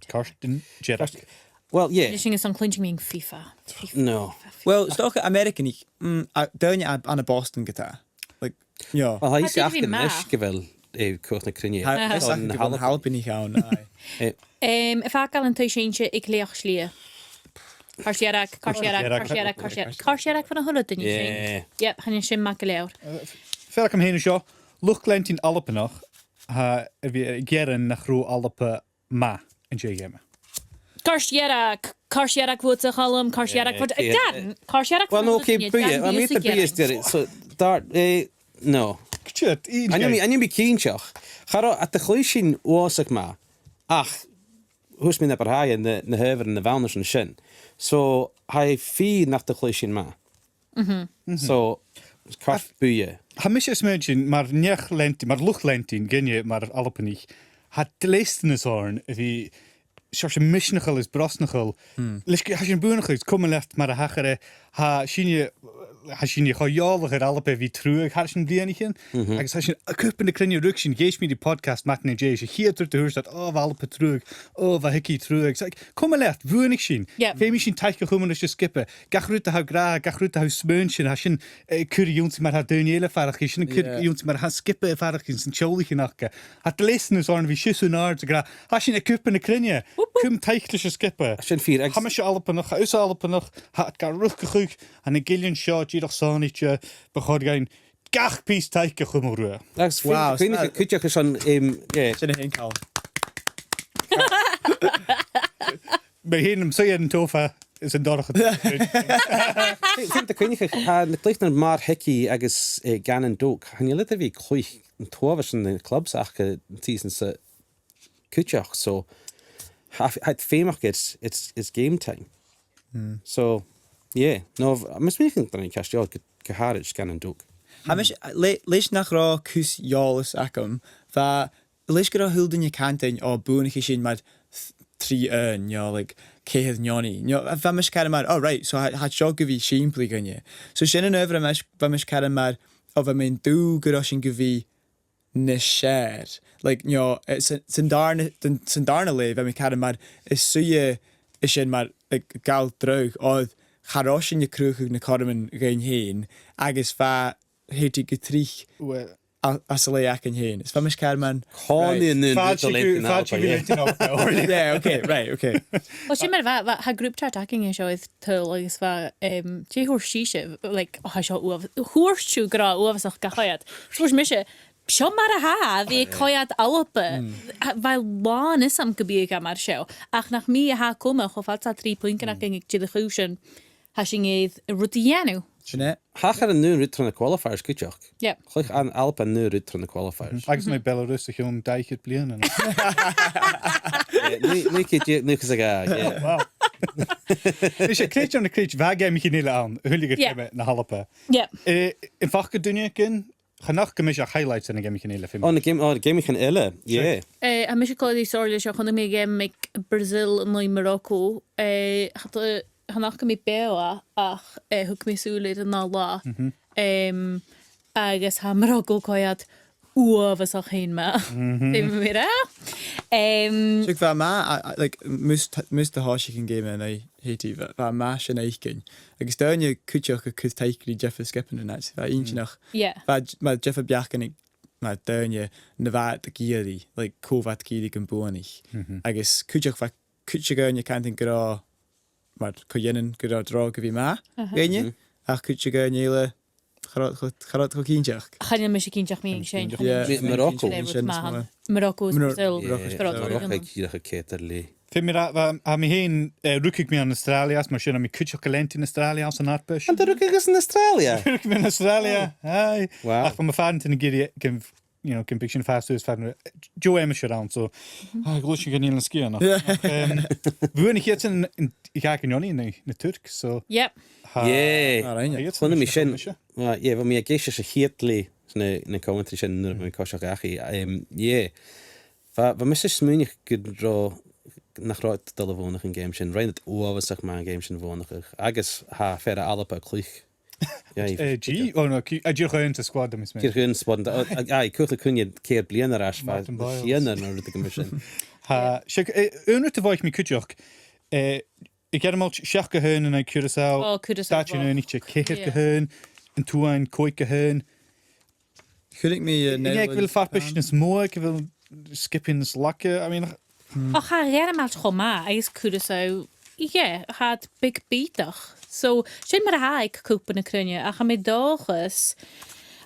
Càirdean dearg. Well, yeah. Is sin gu bheil sinn a' cluinntinn mu FIFA. No. Well, 's dòcha Ameireaganaich, mm, a, daoine a, ann am Boston ge-tà. Like, yeah. Well, tha fhios aca a-nis gu bheil, eh, Cupa na Cruinne. Tha fhios aca gu bheil na h-Albannaich ann, aye. Eh. Em, am fàgail an taigh-seinnse aig Leòdhas Liath? Càit a bheil Ciarraig, càit a bheil Ciarraig, càit a bheil Ciarraig, càit a bheil Ciarraig, càit a bheil Ciarraig, bho na h-uile duine sin. Yeah. Yep, chan eil sin math gu leòr. Eh, f-, fear agam fhèin an seo, luchd-leantainn Albannach, tha, a bhith, eh, ag ràdh nach robh Alba math an dèidh a' gheama. Càit a bheil Ciarraig, càit a bheil Ciarraig bhuat a Chaluim, càit a bheil Ciarraig bhuat a Darren, càit a bheil Ciarraig bhuat a Darren. Well, no, okay, buidhe, I mean, the buidhe is there, so, Darren, eh, no. Chan eil mi, chan eil mi cinnteach. Cha robh, cha do chluich sinn uabhasach math. Ach, thuirt mi na b' fheàrr na, na h-adhbharan a bh' ann an sin. So, tha e fìor nach do chluich sinn math. So, càit a bheil buidhe? Tha mise a' smaoineachadh sin, mar neach-leantainn, mar luchd-leantainn, dhuinne mar Albannach, tha dleastanas oirnn a bhith seòrsa misneachail is brosnachail. Leis gu, tha sinn buannachadh, is coma leat mar a thachair e, tha sinne, tha sinne cho eòlach air Alba a bhith truagh thairis nam bliadhnaichean, agus tha sinn, a' Cupa na Cruinne, rugadh sinn, dh'èist mi ri podcast madainn an-dè, 's a' chiad rud a thuirt iad, o, bha Alba truagh, o, bha Hickey truagh. It's like, coma leat, bhuannaich sinn. Yep. Feumaidh sinn taic a chumail ris an sgioba. Gach rud a tha thu ag ràdh, gach rud a tha thu a' smaoineachadh, tha sin, eh, a' cur a dh'ionnsaigh mar a tha daoine eile a' faireachdainn, sin a' cur a dh'ionnsaigh mar a tha an sgioba a' faireachdainn 's an teaghlaichean aca. Tha dleastanas oirnn a bhith shuas an-àirde ag ràdh, tha sinn a' Cupa na Cruinne. Whoop, whoop. Cùm taic leis an sgioba. Sin fìor, agus tha mise Albannach, tha thusa Albannach, tha iad ga riochdachadh, tha na gillean seo dìreach sònraichte, bu chòir dhuinn gach pìos taic a chumail riutha. Agus feumaidh cuideachd, cuideachd airson, em, yeah. Sin a th' ann, Calum. Bidh e fhèin nam suidhe air an t-sòfa is an dorcha. Feumaidh cuideachd, tha na cluicheadairean mar Hickey agus, eh, Gannon Doak, chan eil iad air a bhith a' cluich an t-uabhas anns na clubs aca an t-season sa cuideachd, so tha, tha iad feumach air, it's, it's game time. So, yeah. No, bha, mus mi a' faicinn an ceist seo gu, gu h-àraid, Gannon Doak. Tha mise, le-, leis nach robh cus eòlais agam, bha, leis gun robh a h-uile duine a' cantainn, o, buannaichidh sinn mar th-, trì aon, no, like, ceithir neoni. No, bha mise caran mar, oh, right, so tha, tha seo gu bhith sìmplidh dhuinne. So sin an adhbhar a bha mise, bha mise caran mar, o, bha mi an dùil gun robh sinn gu bhith nas fheàrr. Like, you know, eh, san, san dàrna, san, san dàrna leth, bha mi caran mar, is suidhe is sin mar, like, gabhail dragh, oir cha robh sinn a' cruthachadh na cothroman dhuinn fhèin, agus bha Haiti gu tric a-, às an leth againn fhèin. Is bha mise caran mar, còmhnaidh an aon rud a' leantainn Alba, yeah. Yeah, okay, right, okay. Well, sin mar a bha, bha, tha group chat againn an seo air tòrr, agus bha, em, dè thuirt sibhse, like, o, tha seo uabh-, thuirt sibh gun robh e uabhasach ga choimhead. Thuirt mise, seo mar a tha, bha e a' coimhead Alba. Bha e làn fhios agam gum biodh e mar seo. Ach nach mi a tha coma, cho fad 's a tha trì puingean againn aig deireadh a' chùis sin, tha sinn air rud a dhèanamh. Sin e. Thachair an aon rud tro na qualifiers cuideachd. Yep. Chluich an Alba an aon rud tro na qualifiers. Agus an e Belarus o chionn dà fhichead bliadhna? Yeah, naoi, naoi ceud, naochad 's a dhà, yeah. Wow. Is e, creid e no creid, bha geamaichean eile ann, a thuilleadh air fear na h-Alba. Yep. Eh, am faca duine againn Chan fhaca mise ach highlights de na geamaichean eile, feumaidh mi... O, na geam-, o, na geamaichean eile, yeah. Eh, tha mise còmhla ri Sorcha an seo, chunnaic mi geam aig Brazil no Morocco. Eh, cha do, chan fhaca mi beò e, ach, eh, thug mi sùil air an ath latha. Em, agus tha Morocco a' coimhead uabhasach fhèin math. Feumaidh mi ràdh. Em, Seadh, bha e math, a, a, like, mus t-, mus do thòisich an geama an aghaidh Haiti, bha, bha e math sin fhaicinn. Agus daoine cuideachd a' cur taic ri diofar sgiobaidhean an àite. Bha e inntinneach. Yeah. Bha d-, bha diofar bheachdan aig, mar daoine na bha iad ag iarraidh, like, cò bha iad ag iarraidh gum buannaich. Agus cuideachd bha cuid de dhaoine a' cantainn gun robh, mar, co-dhèanainn gun robh dragh gu bhith math dhuinne, ach cuid de dhaoine eile, Cha robh, cha robh, cha robh thu cinnteach. Chan eil mise cinnteach mu dheidhinn sin. Yeah. Chan eil mise cinnteach mu dheidhinn sin. Morocco is Brazil. Morocco is Brazil. Morocco, yeah. Morocco, yeah. Feumaidh mi ràdh, bha, bha mi fhìn, eh, rugadh mi ann an Astràilia, mar sin tha mi cuideachd a' leantainn Astràilia anns an fharpais. An do rugadh thusa ann an Astràilia? Rugadh mi ann an Astràilia, aye. Wow. Ach bha mo phàrantan ag iarraidh gum, you know, gum biodh sinn a' fàs suas far an robh deagh aimsir ann, so, ah, ghluais sinn gu Eilean Sgitheanach. Yeah. Ach, em, bhuannaich iadsan an, an, an dà ghnìomh na, na Tuirc, so. Yep. Tha, yeah. Tha iadsan. Chunna mi sin. Well, yeah, bha mi ag èisteachd ris a' chiad leth na, na commentary sin nuair a bha mi a' coiseachd dhachaigh. Em, yeah. Bha, bha mise a' smaoineachadh gun robh, nach robh iad a' dol a bhuannachadh an geama sin. Rinn iad uabhasach math an geama sin a bhuannachadh. Agus tha fear à Alba a' cluich. Yeah, eh, G, oh no, Q, a, Dìreach aon sa squad, am is mi. Dìreach aon squad. Aye, cùl a' chuimhne ceithir bliadhna air ais, bha Martin Boyles. Sianar no rudeigin mar sin. Tha, 's e, eh, aon rud a bha mi cuideachd, eh, a' Ghearmailt seachd gu h-aon an aghaidh Curaçao. Oh, Curaçao. Stàitean Aonaichte ceithir gu h-aon, an t-Suain còig gu h-aon. Chunnaic mi, uh, Netherlands, Japan. Gu bheil farpais nas motha, gu bheil sgiobaidhean nas lugha, I mean. Och, tha Ghearmailt cho math, agus Curaçao, yeah, tha iad beag bìodach. So, sin mar a tha e aig Cupa na Cruinne, ach tha mi an dòchas,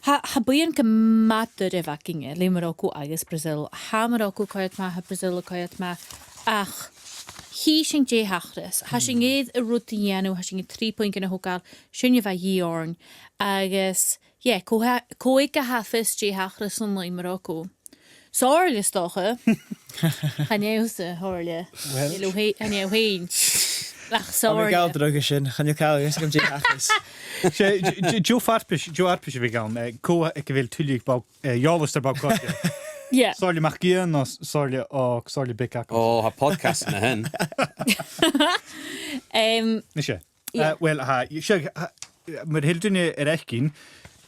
tha, tha buidheann gu math doirbh againne le Morocco agus Brazil. Tha Morocco a' coimhead math, tha Brazil a' coimhead math, ach chì sinn dè thachras. Tha sinn air an rud a dhèanamh, tha sinn air trì puingean a thogail, sin a bha a dhìth oirnn, agus yeah, cò tha, cò aig a tha fios dè thachras an aghaidh Morocco. Somhairle, is dòcha. Chan eil fhios, somhairle. Well. Chan eil fhios, chan eil fhios. Ach somhairle. Tha mi a' gabhail dragh an sin, chan eil càil a dh'fhios agam dè thachras. 'S e, d-, d-, deagh fharpais, deagh fharpais a bhiodh ann, eh, cò aig a bheil tuilleadh ball, eh, eòlais air ball-coise. Yeah. Somhairle MacIain no s-, Somhairle, oh, Somhairle Beag Acail. Oh, tha podcast na sin. Em, Nise. Yeah. Eh, well, tha, seo, tha, mar a thuirt duine air fhaicinn,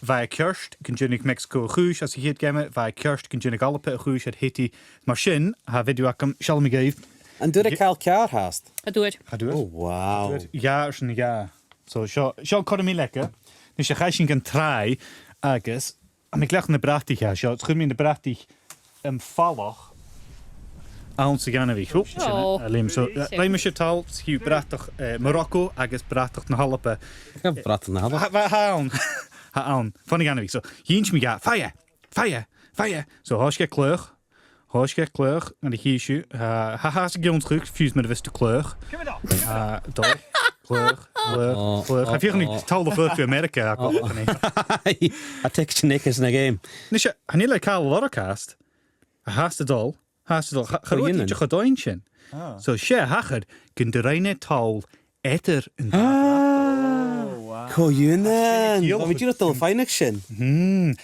bha e ceart gun deònaich Mexico a' chùis anns a' chiad gheama, bha e ceart gun deònaich Alba a' chùis air Haiti. Mar sin, tha video agam, seallaidh mi dhuibh. An d' fhuair e càil ceàrr fhathast? Cha d' fhuair. Cha d' fhuair. Oh, wow. Cha d' fhuair. Dhà airson dhà. So, seo, seo an cothrom a th' aige. Nise, chaidh sinn dhan tràigh agus tha mi a' cleachdadh na brataich a tha seo. Chuir mi na brataich am falach anns a' ghainmhich. Oh, sin e, a Liam. So, eh, rinn mise toll, 's e bratach, eh, Morocco agus bratach na h-Alba. Cò bratach na h-Alba? Tha, tha, tha ann. Tha ann. Fon a' ghainmhich. So, dh'inns mi dha, fire! Fire! Fire! So, thòisich e a' cluich. Thòisich e a' cluich, nuair a chì sibh, tha, tha, tha e a' ionnsachadh fiù 's mar a bhios tu a' cluich. Tha, dol, cluich, cluich, cluich. Tha e a' feuchainn ri toll a chur gu Ameireagaidh, ach tha e a' teagasg na game. Nise, chan eil e càil a lorg fhathast. Tha e fhathast a' dol, tha e fhathast a' dol. Cha, cha robh e dìreach a' dol an sin. So 's e a thachair gun do rinn e toll eadar an dà bhratach. Oh, wow. Co-ionann. Tha mi dìreach a' dol a dh'fhaighneachd sin.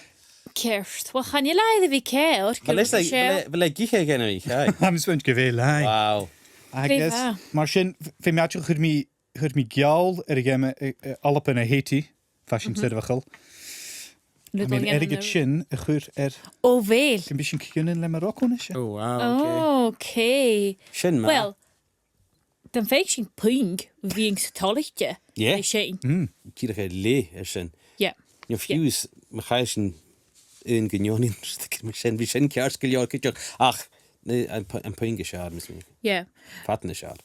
Ceart. Well, chan eil e air a bhith ceàrr. Bha leis, bha leis, bha leis githe gan a bhith, aye. Tha mi a' smaoineachadh gu bheil, aye. Wow. Agus, mar sin, f-, feumaidh mi aideachadh, chuir mi, chuir mi geall air a' gheama, eh, eh, Alba na Haiti, bha sin soirbheachail. Tha mi airgead sin a chur air. Ò, bheil. Gum bi sinn co-ionann le Morocco a-nis. Oh, wow, okay. Okay. Sin math. Well, dè am faigh sinn puing, bhithinn-sa toilichte. Yeah. Leis sin. Mm. Dìreach air leth air sin. Yeah. No fiù 's, ma chaidh sinn aon gu neoni, mar sin, bhiodh sin ceart gu leòr cuideachd. Ach, na, am pu-, am puing as fheàrr, mas math. Yeah. Fada nas fheàrr.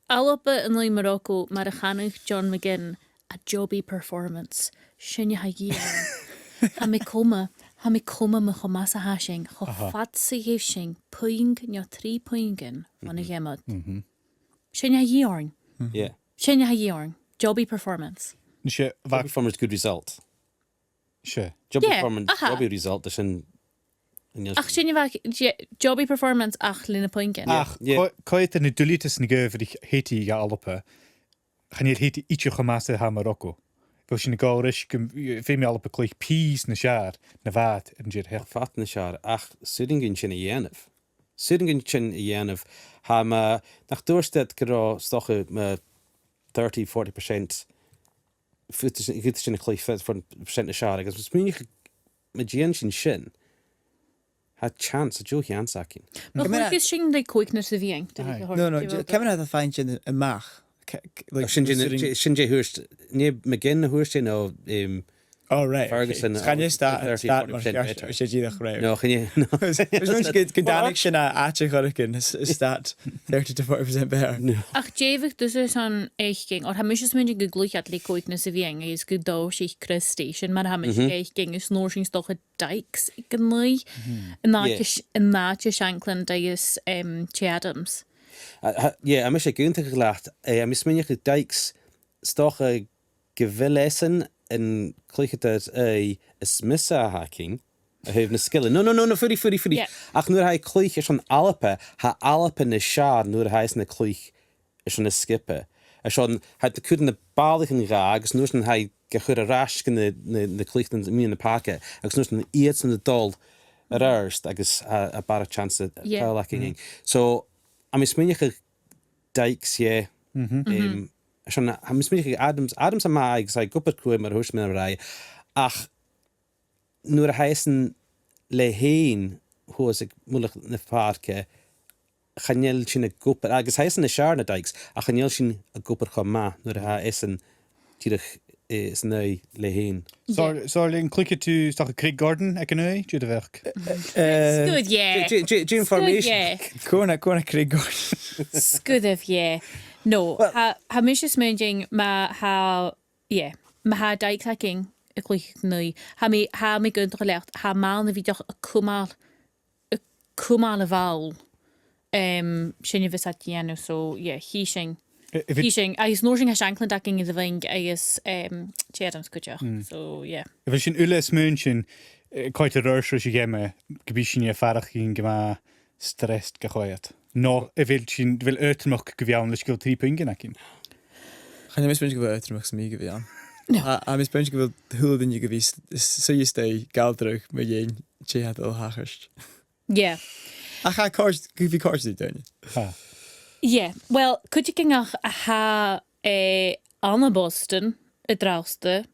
Alba an aghaidh Morocco, mar a chanadh John McGinn, a jobby performance. Sin a tha a dhìth orm. Tha mi coma, tha mi coma mu cho math 's a tha sinn, cho fad 's a gheibh sinn puing no trì puingean bhon a' gheama ud. Sin a tha a dhìth oirnn. Yeah. Sin a tha a dhìth oirnn. Jobby performance. Nise, bha- Jobby performance, good result. 'S e. Jobby performance, jobby result, sin an... Ach sin a bha, je-, jobby performance ach le na puingean. Ach, co-, coimhead air na duilgheadasan a ghabh Haiti dha Alba, chan eil Haiti idir cho math 's a tha Morocco. Bha sinn a' gabhail ris gum, feumaidh Alba cluich pìos nas fheàrr na bha iad an dèidh theachd. Fada nas fheàrr, ach 's urrainn dhuinn sin a dhèanamh. 'S urrainn dhuinn sin a dhèanamh. Tha mi, nach tuirt iad gun robh, 's dòcha, mu thirty, forty percent, faodaidh sin, faodaidh sin a chluich fa-, fa-, percent nas fheàrr, agus mas math, ma dhèan sinn sin, tha chance, tha deagh chance againn. Well, chluicheas sinn le còignear sa mheadhan. Aye. No, no, ciamar a tha iad a' faighinn sin a-mach? Ca-, c-, like, sin dè, sin dè thuirt, nì McGinn a thuirt sin, no, um, Oh, right, okay. Ferguson, so chan e stad, stad mar sin, better. Is e dìreach, right. No, chan e, no. Is, is, is gun, gun tàinig sin à àite air choreigin, is, is stad thirty to forty percent better. No. Ach dè bhiodh tusa airson fhaicinn, oir tha mise a' smaoineachadh gun cluich iad le còignear sa mheadhan, agus gun tòisich Chris Station, mar a tha mise a' faicinn, is an uair sin 's dòcha Dykes aig an oidhche. An àite s-, an àite Shankland agus, em, Che Adams. Uh, tha, yeah, tha mise ag aontachadh leat, eh, tha mi a' smaoineachadh Dykes, 's dòcha gu bheil esan an cluicheadair, eh, as miosa a th' againn, a thaobh na sgillinn. No, no, no, no, fuirich, fuirich, fuirich. Yeah. Ach nuair a tha e a' cluich airson Alba, tha Alba nas fheàrr nuair a tha esan a' cluich airson na sgioba. Airson, tha iad a' cur na bàlaichean dha, agus an uair sin tha iad ga chur air ais gu na, na, na cluicheadairean mu na pàirc, agus an uair sin iadsan a' dol air adhart agus a, a' barrachd seansa, yeah, tadhal aca fhèin. So, tha mi a' smaoineachadh Dykes, yeah. Mhm. Em, airson, tha mi a' smaoineachadh Adams, Adams a-mhàin agus tha e ag obair cruaidh mar a thuirt mi an-dràsta. Ach nuair a tha esan leatha fhèin shuas aig mullach na pàirce, chan eil sin ag obair, agus tha esan nas fheàrr na Dykes, ach chan eil sin ag obair cho math nuair a tha esan dìreach, eh, san aghaidh leatha fhèin. Yeah. So, so an cluicheadh tu, 's dòcha, Craig Gordon aig an oidhche, dè do bheachd? Eh, 's dòcha, yeah. J-, j-, j-, j-, information. 'S dòcha, yeah. Cò na, cò na Craig Gordon? 'S dòcha, yeah. No, well, tha, tha mise a' smaoineachadh ma tha, yeah, ma tha Dykes againn a' cluich an oidhche, tha mi, tha mi ag aontachadh leat, tha e math nam biodh iad a' cumail, a' cumail a' bhall. Em, sin a bhios iad a' dèanamh, so, yeah, chì sinn. Eh, a bheil, chì sinn, agus an uair sin tha Shankland againn air a' bheing agus, em, Che Adams cuideachd. Mm. So, yeah. A bheil sinn uile a' smaoineachadh, eh, coimhead air adhart ris a' gheama, gum bi sinne a' faireachdainn gu math stressed ga choimhead? No a bheil sinn, a bheil aotramachd gu bhith ann leis gu bheil trì puingean againn? Chan eil mi a' smaoineachadh gu bheil aotramachd sam bith gu bhith ann. No. Tha, tha mi a' smaoineachadh gu bheil a h-uile duine gu bhith s-, s-, suidhe a-staigh a' gabhail dragh mu dheidhinn dè tha dol a thachairt. Yeah. Ach tha còir-, gu bhith còrdadh ri daoine. Tha. Yeah. Well, cuideigin a tha, eh, ann am Boston an-dràsta,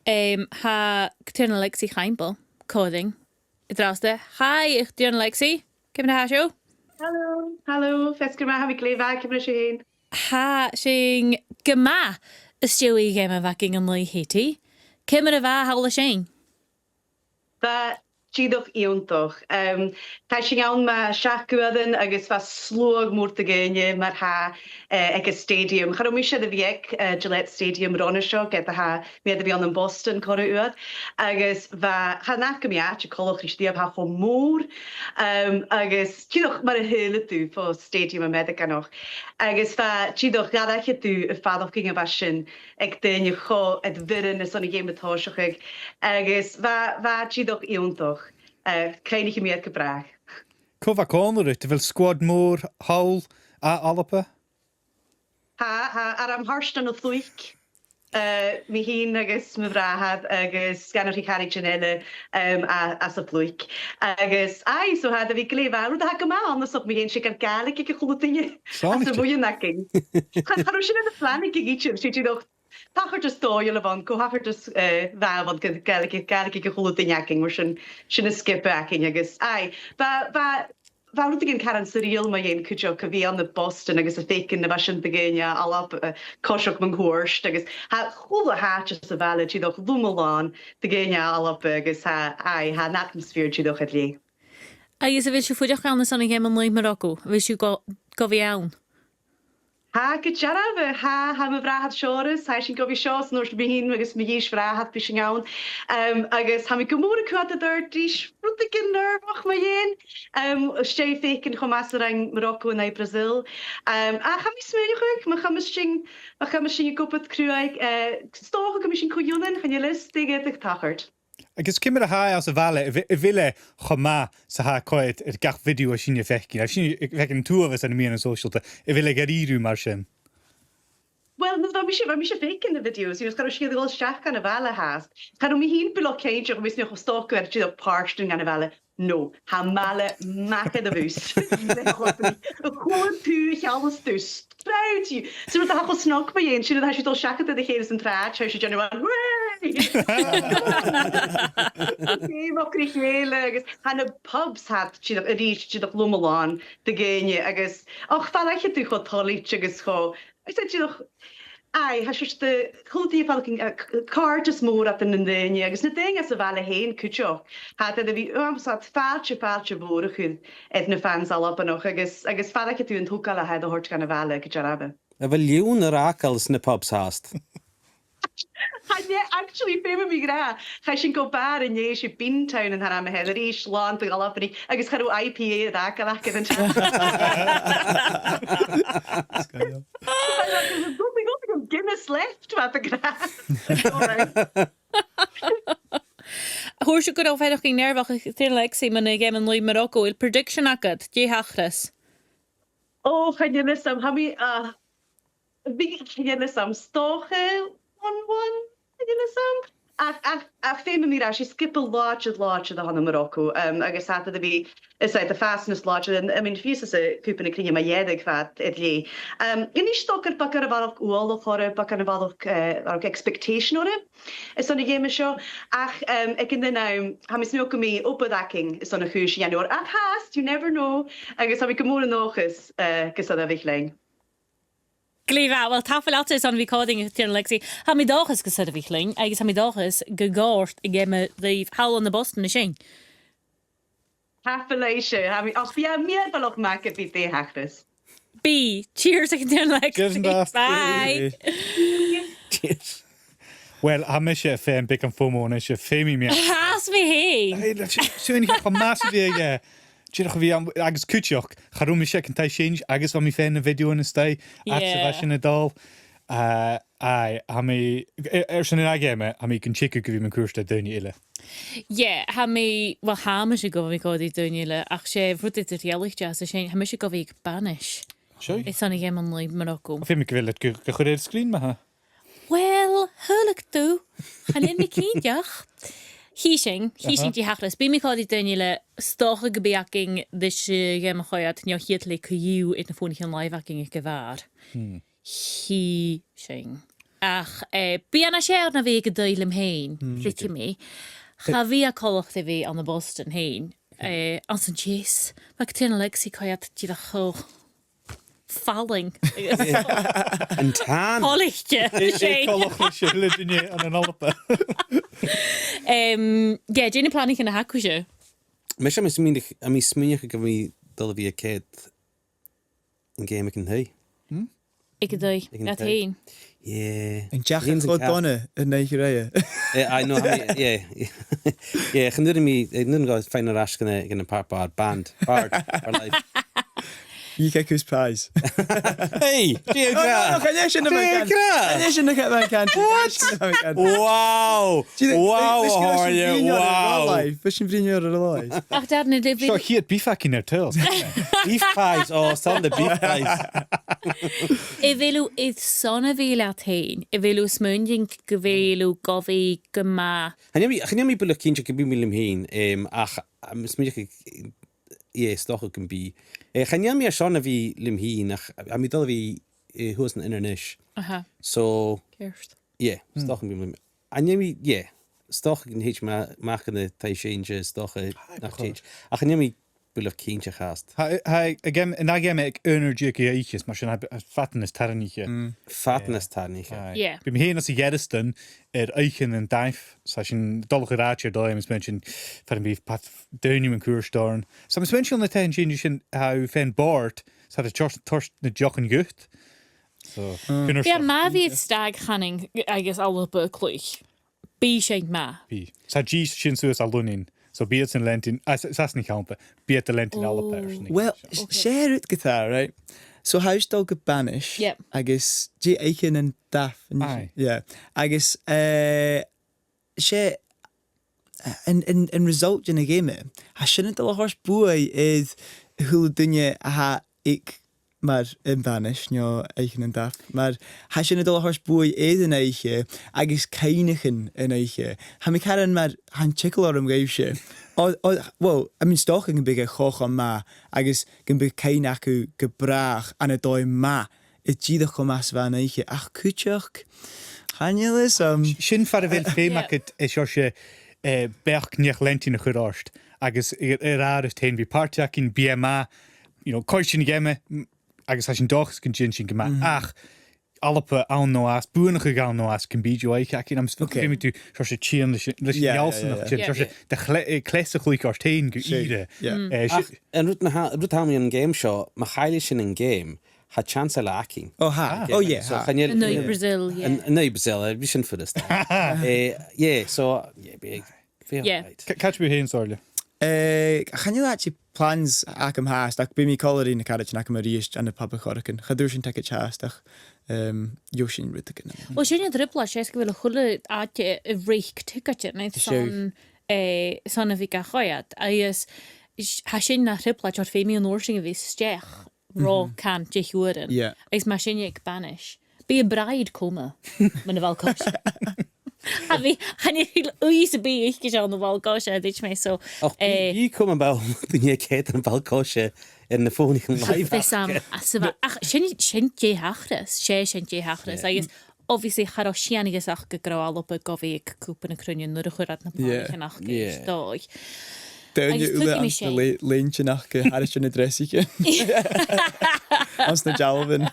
em, tha Caitríona Lexy Chaimbeul còmhla rinn an-dràsta. Hi, a Chaitríona Lexy. Ciamar a tha sibh? Hello, hello. Feasgar math, tha mi glè mhath, ciamar a tha sibh fhèin? Tha sinn gu math às dèidh a' gheama a bh' againn an-dè, Katie. Ciamar a bha thall an sin? Bha dìreach iongantach. Em, chaidh sinn ann mu sheachd uairean agus bha sluagh mòr de dhaoine mar-thà, eh, aig an stadium. Cha robh mise air a bhith aig, eh, Gillette Stadium roimhe seo, ged a tha mi air a bhith ann am Boston corra uair. Agus bha, chan fhaca mi àite coltach ris a-riamh, tha e cho mòr. Em, agus dìreach mar a shaoileadh tu fo stadium Ameireaganach. Agus bha dìreach, dh'fhairich thu am faireachdainn a bha sin aig daoine cho air bhioran airson a' gheama a tòiseachadh, agus bha, bha e dìreach iongantach. Eh, cuimhnichidh mi air gu bràth. Cò bha còmhla riut? A bheil squad mòr thall à Alba? Tha, tha, air am pàirt ann an Ploic. Eh, mi fhìn agus mo bhràthair agus dhà no trì caraidean eile, em, a, anns a' Phloic. Agus, aye, so tha e air a bhith glè mhath. Rud a tha gu math annasach mu dheidhinn, 's e gur Gàidhlig aig a h-uile duine anns a' bhuidheann againn. Cha, cha robh sin air a phlanaigeadh idir, 's e dìreach tachartas dòigheil a bh' ann, co-thachartas, eh, mhath a bh' ann gu Gàidhlig, Gàidhlig aig a h-uile duine againn, mar sin, sin an sgioba againn agus, aye, bha, bha, bha rudeigin caran surreal mu dheidhinn cuideachd a bhith ann am Boston agus a' faicinn na bha sin de dhaoine à Alba, eh, a' coiseachd mun cuairt agus tha a h-uile h-àite sa bhaile dìreach loma-làn de dhaoine à Alba agus tha, aye, tha an atmosphere dìreach air leth. Agus a bheil sibh a' fuireach ann airson a' gheama an-diugh, Morocco? A bheil sibh gu, gu bhith ann? Tha, gu dearbh, tha, tha mo bhràthair Seòras, tha sinn gu bhith seo, 's an uair sin mi fhìn agus mo dhithis bhràthair, bidh sinn ann. Em, agus tha mi gu mòr a' coimhead air adhart ris, rudeigin nearbhach mu dheidhinn. Em, 's e faicinn cho math 's a rinn Morocco an aghaidh Brazil. Em, ach tha mi a' smaoineachadh, ma choimeas sinn, ma choimeas sinn ag obair cruaidh, eh, 's dòcha gum bi sinn co-ionann, chan eil fhios dè gheibh tachairt. Agus ciamar a tha e anns a' bhaile, a bh-, a bheil e cho math 's a tha e a' coimhead air gach video a tha sinne a' faicinn, a tha sinne a' faicinn an t-uabhas air na meadhanan sòisealta, a bheil e gu dearbh mar sin? Well, no, bha mise, bha mise a' faicinn na videos, agus cha robh sinn a' dol a-steach dhan a' bhaile fhathast. Cha robh mi fhìn buileach cinnteach, bha mi a' smaoineachadh 's dòcha gu bheil e dìreach pàirt den a' bhaile. No, tha am baile math air a' bhus. A' chuain tu, a' cheangal tu, stroud you. So rud a tha cho snog mu dheidhinn, sin a tha sibh a' dol seachad air a chèile san t-sràid, tha sibh a' dèanamh an, "Whee!" Tha mo chridhe-chèile agus tha na pubs, tha iad dìreach a-rithist dìreach loma-làn de dhaoine agus, och, faireachdainn cho toilichte agus cho, agus dìreach, Aye, tha sibhse a' cur a' faireachdainn, eh, c-, càirdeas mòr ann an daoine, agus na daoine às a' bhaile fhèin cuideachd. Tha iad air a bhith, um, 's iad fàilte, fàilte mhòr a chur air na fans Albannach, agus, agus faireachdainn an togail a tha iad a' toirt dhan a' bhaile gu dearbh. A bheil leann air fhàgail sna pubs fhathast? Chan eil, actually, feumaidh mi ràdh, chaidh sinn gu bàr an-dè, 's e Beantown an t-ainm a th' air, a-rithist, làn de dh'Albannaich, agus cha robh I P A air fhàgail aca an t-seachdain. Go, go, go, Guinness left, mar a bhiodh. Thuirt sibh gun robh faireachdainn nearbhach aig Lexi mun a' gheama an laoidh Morocco. A bheil prediction agad? Dè thachras? Ò, chan eil fhios agam, tha mi, ah, bidh, chan eil fhios agam, 's dòcha one one, chan eil fhios agam. Ach, ach, ach feumaidh mi ràdh, 's e sgioba làidir, làidir a th' ann am Morocco, um, agus tha iad air a bhith, is e, a' fàs nas làidire, I mean, fiù 's anns a' Chupa na Cruinne mu dheireadh fad air leth. Um, a-nis 's dòcha gum bi iad air a bharrachd uallach orra, bidh iad air a bharrachd, eh, bharrachd expectation orra airson a' gheama seo. Ach, um, aig an aon àm, tha mi a' smaoineachadh gum bi obair againn airson a' chùis a dhèanamh, ach fhathast, you never know, agus tha mi gu mòr an dòchas, eh, gus an do bhith leinn. Glè mhath, uill, tapadh leat airson a bhith còmhla rinn, a Thighearna Lexi. Tha mi an dòchas gus an do bhith leinn, agus tha mi an dòchas gun còrd an geama ribh thall ann am Boston an sin. Tapadh leibhse, tha mi, och, bidh e mìorbhaileach math gum bi dè thachras. Bidh. Cheers, a Thighearna Lexi. Cheers an-dràsta. Bye. Cheers. Uill, tha mise a' faighinn beagan FOMO a-nis, feumaidh mi. Tha mi fhìn. Hey, le, sin, sin cho math 's a bhiodh e. Dìreach a bhith ann, agus cuideachd, cha robh mise aig an taigh-seinnse, agus bha mi a' faighinn na bhideothan a-staigh, agus a bha sin a' dol. Eh, aye, tha mi, air, airson an ath gheama, tha mi gun teagamh gu bheil mi an cùrsa le daoine eile. Yeah, tha mi, uill, tha mise gu bhith còmhla ri daoine eile, ach 's e rud eadar-dhealaichte a tha sin, tha mise gu bhith aig banais. Sure. Airson a' gheama an laoidh Morocco. Feumaidh gu bheil iad ga, ga chur air sgrìn, ma-thà. Uill, shaoileadh tu, chan eil mi cinnteach. Chì sinn, chì sinn dè thachras. Bidh mi còmhla ri daoine eile, 's dòcha gum bi againn ris a' gheama co-dhiù, no chì iad le co-dhiù air na fònaichean-làimhe againn aig a' bhàr. Chì sinn. Ach, eh, bidh e nas fheàrr na bhiodh e gu dè leam fhìn, chreididh mi. Cha bhi e coltach ri bhith ann am Boston fhèin. Eh, anns an teas, ma tha Lexi co-dhiù dìreach cho fallain. An tan. Coltaichte. Coltach leis a h-uile duine ann an Alba. Em, yeah, dè na planaichean a th' agaibhse? Mise, tha mi a' smaoineach-, tha mi a' smaoineachadh gum bi mi a' dol a bhith a' coimhead an geama aig an taigh. Aig an taigh. Aig an taigh. Leat fhèin. Yeah. An deach a chur dona an oidhche roimhe? Eh, I know, I mean, yeah. Yeah, chan urrainn mi, eh, chan urrainn dhomh faighinn air ais gu na, gu na pàirt, band, bard, for life. Dh'fheuch e cus pies. Hey! Dè an gràdh? Chan e sin a bha mi a' cantainn. Chan e sin a bha mi a' cantainn. What? Wow! Wow, a Thàirleach, wow. Bha sin brèagha air a' làimh. Ach, dar na dibh. Seo a' chiad beef againn air Tales. Beef pies, oh, son the beef pies. A bheil thu airson a bhith leat fhèin? A bheil thu a' smaoineachadh gu bheil thu gu bhith gu math? Chan eil mi, chan eil mi buileach cinnteach gum bi mi leam fhìn, em, ach, tha mi a' smaoineachadh, yeah, 's dòcha gum bi. Eh, chan eil mi airson a bhith leam fhìn, ach tha mi a' dol a bhith, eh, shuas ann an Inbhir Nis. Aha. So, ceart. Yeah, 's dòcha gum bi mi leam Chan eil mi, yeah, 's dòcha gun tèid mi a-mach dhan taigh-seinnse, 's dòcha nach tèid. Ach chan eil mi buileach cinnteach fhathast. Tha, tha, aig an, an ath gheama aig aon uair deug a dh'oidhche, mar sin, tha, tha fada nas tarraingiche. Fada nas tarraingiche. Aye. Yeah. Bidh mi fhìn anns a' Ghearasdan air oidhche nan daimh, 's tha sinn a' dol a chur àite air dòigh, agus mar sin, far am bi pàirt dhaoine mun cuairt oirnn. 'S tha mi a' smaoineachadh na taighean-seinnse sin, tha thu faighinn bòrd, 's tha iad a' toirt, toirt na deochan dhut. So, bidh e math a bhith air stag, chanainn, agus Alba a' cluich. Bidh sin math. Bidh. 'S tha dithis sin suas à Lunnainn. So bidh iad san leantainn, às, às, às na cheann, bidh iad a' leantainn Alba airson na... Well, s-, 's e rud gu tà, right? So tha sibh a' dol gu banais, agus dè, oidhche nan daimh. Aye. Yeah. Agus, eh, 's e, eh, an, an, an result dhen a' gheama, tha sin a' dol a thoirt buaidh air a h-uile duine a tha aig mar am banais, no oidhche nan daimh. Mar tha sin a' dol a thoirt buaidh air an oidhche agus cuimhneachain an oidhche. Tha mi caran mar, tha an t-eagal orm dhuibhse. O, o, well, I mean, 's dòcha gum biodh e cho, cho math agus gum biodh cuimhne agaibh gu bràth ann an dòigh math, dìreach cho math 's a bha an oidhche. Ach cuideachd, chan eil fhios agam. Sin far a bheil feum agad, eh, seòrsa, eh, beachd neach-leantainn a chur ort, agus air, air adhart fhèin, bidh pàrtaidh againn, bidh e math, you know, coimhead sinn a' gheama, m-, agus tha sinn an dòchas gun dèan sinn gu math. Ach Alba ann no às, buannachd ann no às, cò mheud a bhiodh againn, agus feumaidh tu seòrsa tighinn leis, leis an Yeah, yeah, yeah, yeah. seòrsa Yeah. de chle-, eh, cleas a chluich ort fhèin gu ìre. Yeah. Eh, Ach an rud a tha, rud a th' ann an geama seo, ma chailleas sinn an geama, tha chance eile againn. Oh, tha. Ah. Oh, yeah, So, tha. chan eil, An aghaidh Brazil, yeah. An, an aghaidh Brazil, eh, bidh sin furasta. Eh, yeah, so, yeah, bidh, bidh Yeah. all right. Ca-, càit a bheil thu fhèin, Somhairle? Eh, chan eil actually plans agam fhathast, ach bidh mi còmhla ri na caraidean agam a-rithist ann am pub a' Chorragan. Cha d' fhuair sinn ticket fhathast, ach, um, gheibh sinn rudeigin. Well, sin an trioblaid, 's e 's gu bheil a h-uile àite a' reic ticket, no Sure. son, eh, son a bhith ga choimhead. Agus s-, tha sin na trioblaid, oir feumaidh an uair sin a bhith a-steach ro Mhm. can deich uairean. Yeah. Agus ma tha sin aig banais, bidh am bride coma mun a' bhall-coise. Tha mi, chan eil ùidh sam bith aice-se ann am ball-coise, a dh'aindeoin, so, Och, bidh, eh, bidh coma ball, duine aig ceud am ball-coise air na fònaichean live. Bidh Sam, a sa bha-, ach sin, sin dè thachras, 's e sin dè thachras, Yeah. agus obviously cha robh sìon a dh'fhios aca gun robh Alba gu bhith aig Cupa na Cruinne nuair a chuir iad na Yeah. planaichean aca Yeah. a-steach. Daoine Agus uile tuigidh mi anns na sin. le-, leantainn aca, thairis air na dreasaichean. Anns na dealbhan.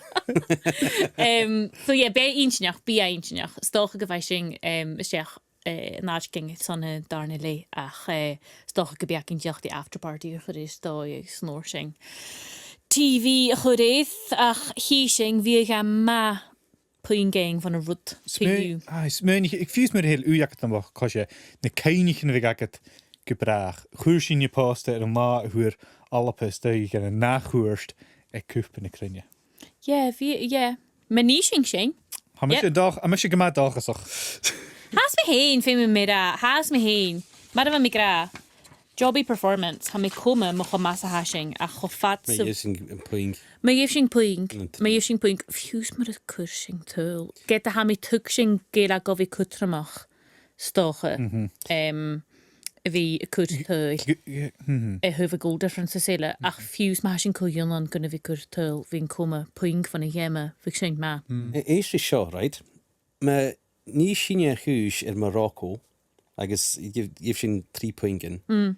Em, so yeah, bidh e inntinneach, bidh e inntinneach. 'S dòcha gum faigh sinn, em, a-steach, eh, an àiteigin son an dàrna leth, ach, eh, 's dòcha gum bi againn dìreach the after party a chur a-steach, agus an uair sin T V a chur air, ach chì sinn, bhiodh e math puing fhaighinn bhon an rud. Smaoin-, aye, smaoinich, aig fiù 's mura h-eil ùidh agad ann am ball-coise, na cuimhneachain a bhiodh agad gu bràth. Chuir sinn na pòsta air an là a fhuair Alba a-steach dhan an ath chuairt aig Cupa na Cruinne. Yeah, bhí, yeah. Ma nì sinn sin. Tha mise Yep. dòch-, tha mise gu math dòchasach. Tha mi fhìn, feumaidh mi ràdh, tha mi fhìn. Mar a bha mi ag ràdh, jobby performance, tha mi coma mu cho math 's a tha sinn, ach cho fad 's a... Ma gheibh sinn puing. Ma gheibh sinn puing, Mm, ma gheibh sinn puing, fiù 's mura cuir sinn tadhal. Ged a tha mi a' tuigsinn gu bheil e gu bhith cudromach, 's dòcha, Mhm. em, a bhith a' cur tadhal G-, g-, mhm. a thaobh a' goal difference is eile, ach Mhm. fiù 's ma tha sinn co-ionann gun a bhith a' cur tadhal, bhithinn coma puing bhon a' gheama, bhiodh sin math. Mm. A-, èist ri seo, right? Ma nì sinne a' chùis air Morocco, agus gheibh, gheibh sinn trì puingean. Mm.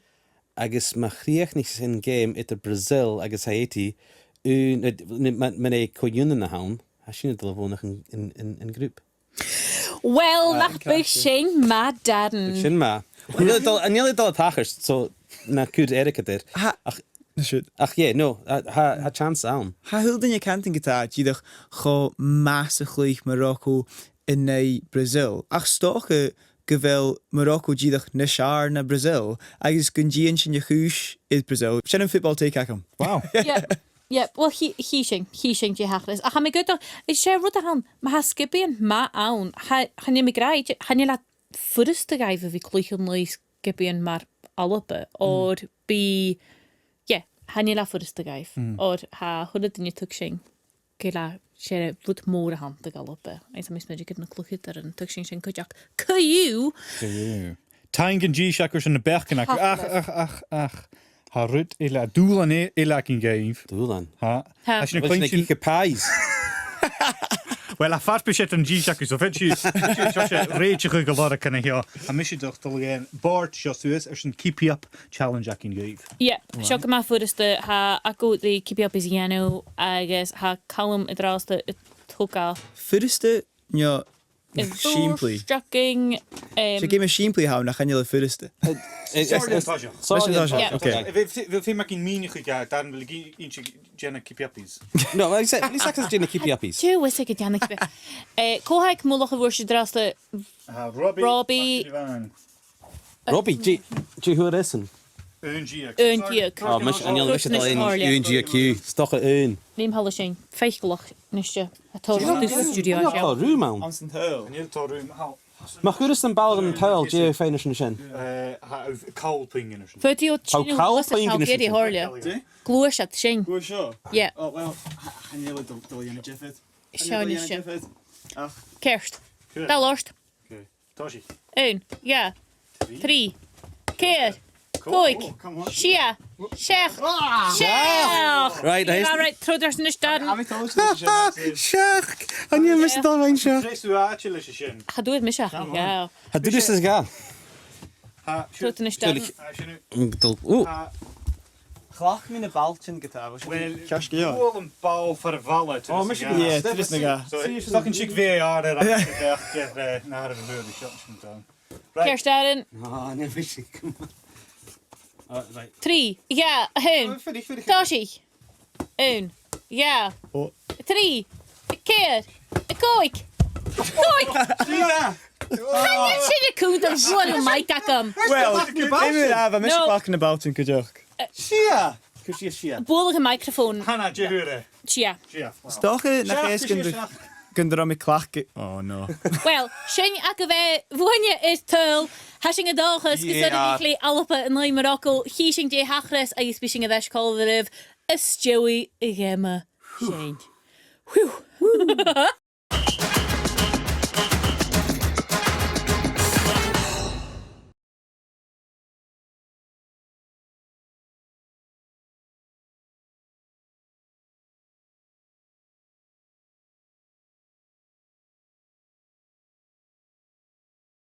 Agus ma chrìochnaich sinn geama eadar Brazil agus Haiti, ùn, eh, n-, ma, ma e co-ionann a th' ann, tha sinn a' dol a bhuannachadh an, an, an, an grùpa. Well, Ah, nach biodh sin math, Darren. Biodh sin math. Chan eil e a' dol, chan eil e a' dol a thachairt, so na cuir airgead air. Ha. Ach, Siud. Ach, yeah, no, tha, tha, tha chance ann. Tha a h-uile duine a' cantainn gu bheil e dìreach cho math 's a chluich Morocco an aghaidh Brazil. Ach 's dòcha gu bheil Morocco dìreach nas fheàrr na Brazil, agus gun dèan sinn a' chùis air Brazil. Sin am football take agam. Wow. Yeah. Yeah, well, chì, chì sinn, chì sinn dè thachras. Ach tha mi a' creidsinn, is e rud a th' ann, ma tha sgiobaidhean math ann, tha, chan eil mi ag ràdh, chan eil e furasta dhaibh a bhith a' cluich an aghaidh sgiobaidhean mar Alba, Mm. oir bidh, yeah, chan eil e furasta dhaibh, Mm. oir tha a h-uile duine a' tuigsinn gu bheil e, 's e rud mòr a th' ann do dh'Alba. Agus tha mi a' smaoineachadh gun cluicheadairean a' tuigsinn sin cuideachd. Co-dhiù! Co-dhiù. Taing an dithis aca airson na beachdan aca. Ach, ach, ach, ach. Tha rud eile, dùbhlan e-, eile againn dhuibh. Dùbhlan? Tha. Tha. Tha sinn a' cluinntinn pies. Well, tha fad 's a bhios sinn an dithis aca, so feumaidh sinn, feumaidh sinn seo, seo, rèiteachadh gu lorg an seo. Tha mise a' dol a dhol dhan bhòrd seo suas airson Keepy Up Challenge againn dhuibh. Yep, seo gu math furasta, tha agad ri Keepy Up a dhèanamh agus tha Calum an-dràsta a' togail. Furasta, no, Is sìmplidh. Stocking, um, 'S e geama sìmplidh a th' ann, nach eil e furasta. Is, is, Sorry, is, Natasha. Sorry, Natasha, Natasha, okay. Bheil, bheil, bheil feum againn mìneachadh dha, Darren, bheil thu ag iarraidh dèanamh Keepy Uppies? No, well, he's, he's like us doing the Keepy Uppies. Dè bhios e ag dèanamh Keepy Up? Eh, cò tha aig Mullach a' bhùird an-dràsta? Ah, Robbie. Robbie. Robbie, dè, dè chuir esan? Aon deug. Aon deug. Oh, mis-, an eil mise dol aon deug acu. 'S dòcha aon. Nì mi a h-uile sìon faiceallach a-nis. A' toirt a-steach dhan studio an seo. An eil rùm ann? Anns an t-saoghal. An eil rùm ann? Ma chuireas tu am ball dhan t-saoghal, dè faighinn airson sin? Eh, tha, còig puing airson. Faodaidh tu sin a chall puing airson sin. Gluais iad sin. Gluais seo? Yeah. Oh, well, chan eil e a' dol, dol a dhèanamh diofar. Seo a-nis. Ach. Ceart. Dà lorg. Okay. Tòisich. Aon, dhà, trì, ceithir, còig, sia, seachd, seachd. Right, nice. All right, trobhad air ais a-nis, Darren. Seachd! An eil mise dol a bhith seo? Treas àite leis a sin. Cha d' fhuair mise ach dhà. Cha d' fhuair mise ach dhà. Trobhad air ais a-nis, Darren. Dol, oh. Chleachd mi na bailtean gu tàbhachdach. Well, ceart gu leòr. Bhuail am ball far a' bhalla. Oh, mise gu... Yeah, turas no dhà. So, is dòcha gun tig V A R air ach gu bheil, eh, na h-àireamh an uair seo sin done. Right. Ceart, Aaron. No, nì mise. Come on. Oh, right. Trì, dhà, a h-aon. Oh, finish, finish. Tòisich. Aon. Dhà. Oh. Trì. Ceithir. Còig. Còig. Sia. Chan eil sin a' cunntadh ri bhuail am mic agam. Well, dè mu dheidhinn, bha mise a' cleachdadh na bailtean cuideachd. Sia. Cuir sìos sia. Buail am microphone. Hannah, dè th' ort? Sia. Sia. Is dòcha nach eil fhios gun do, gun do rinn mi cleachdadh. Oh no. Well, sin agaibh e, bhuainne air tòrr. Tha sinn an dòchas gus an urrainn dhuinn Alba an aghaidh Morocco. Chì sinn dè thachras agus bidh sinn air ais còmhla ribh às dèidh a' gheama sin. Whew.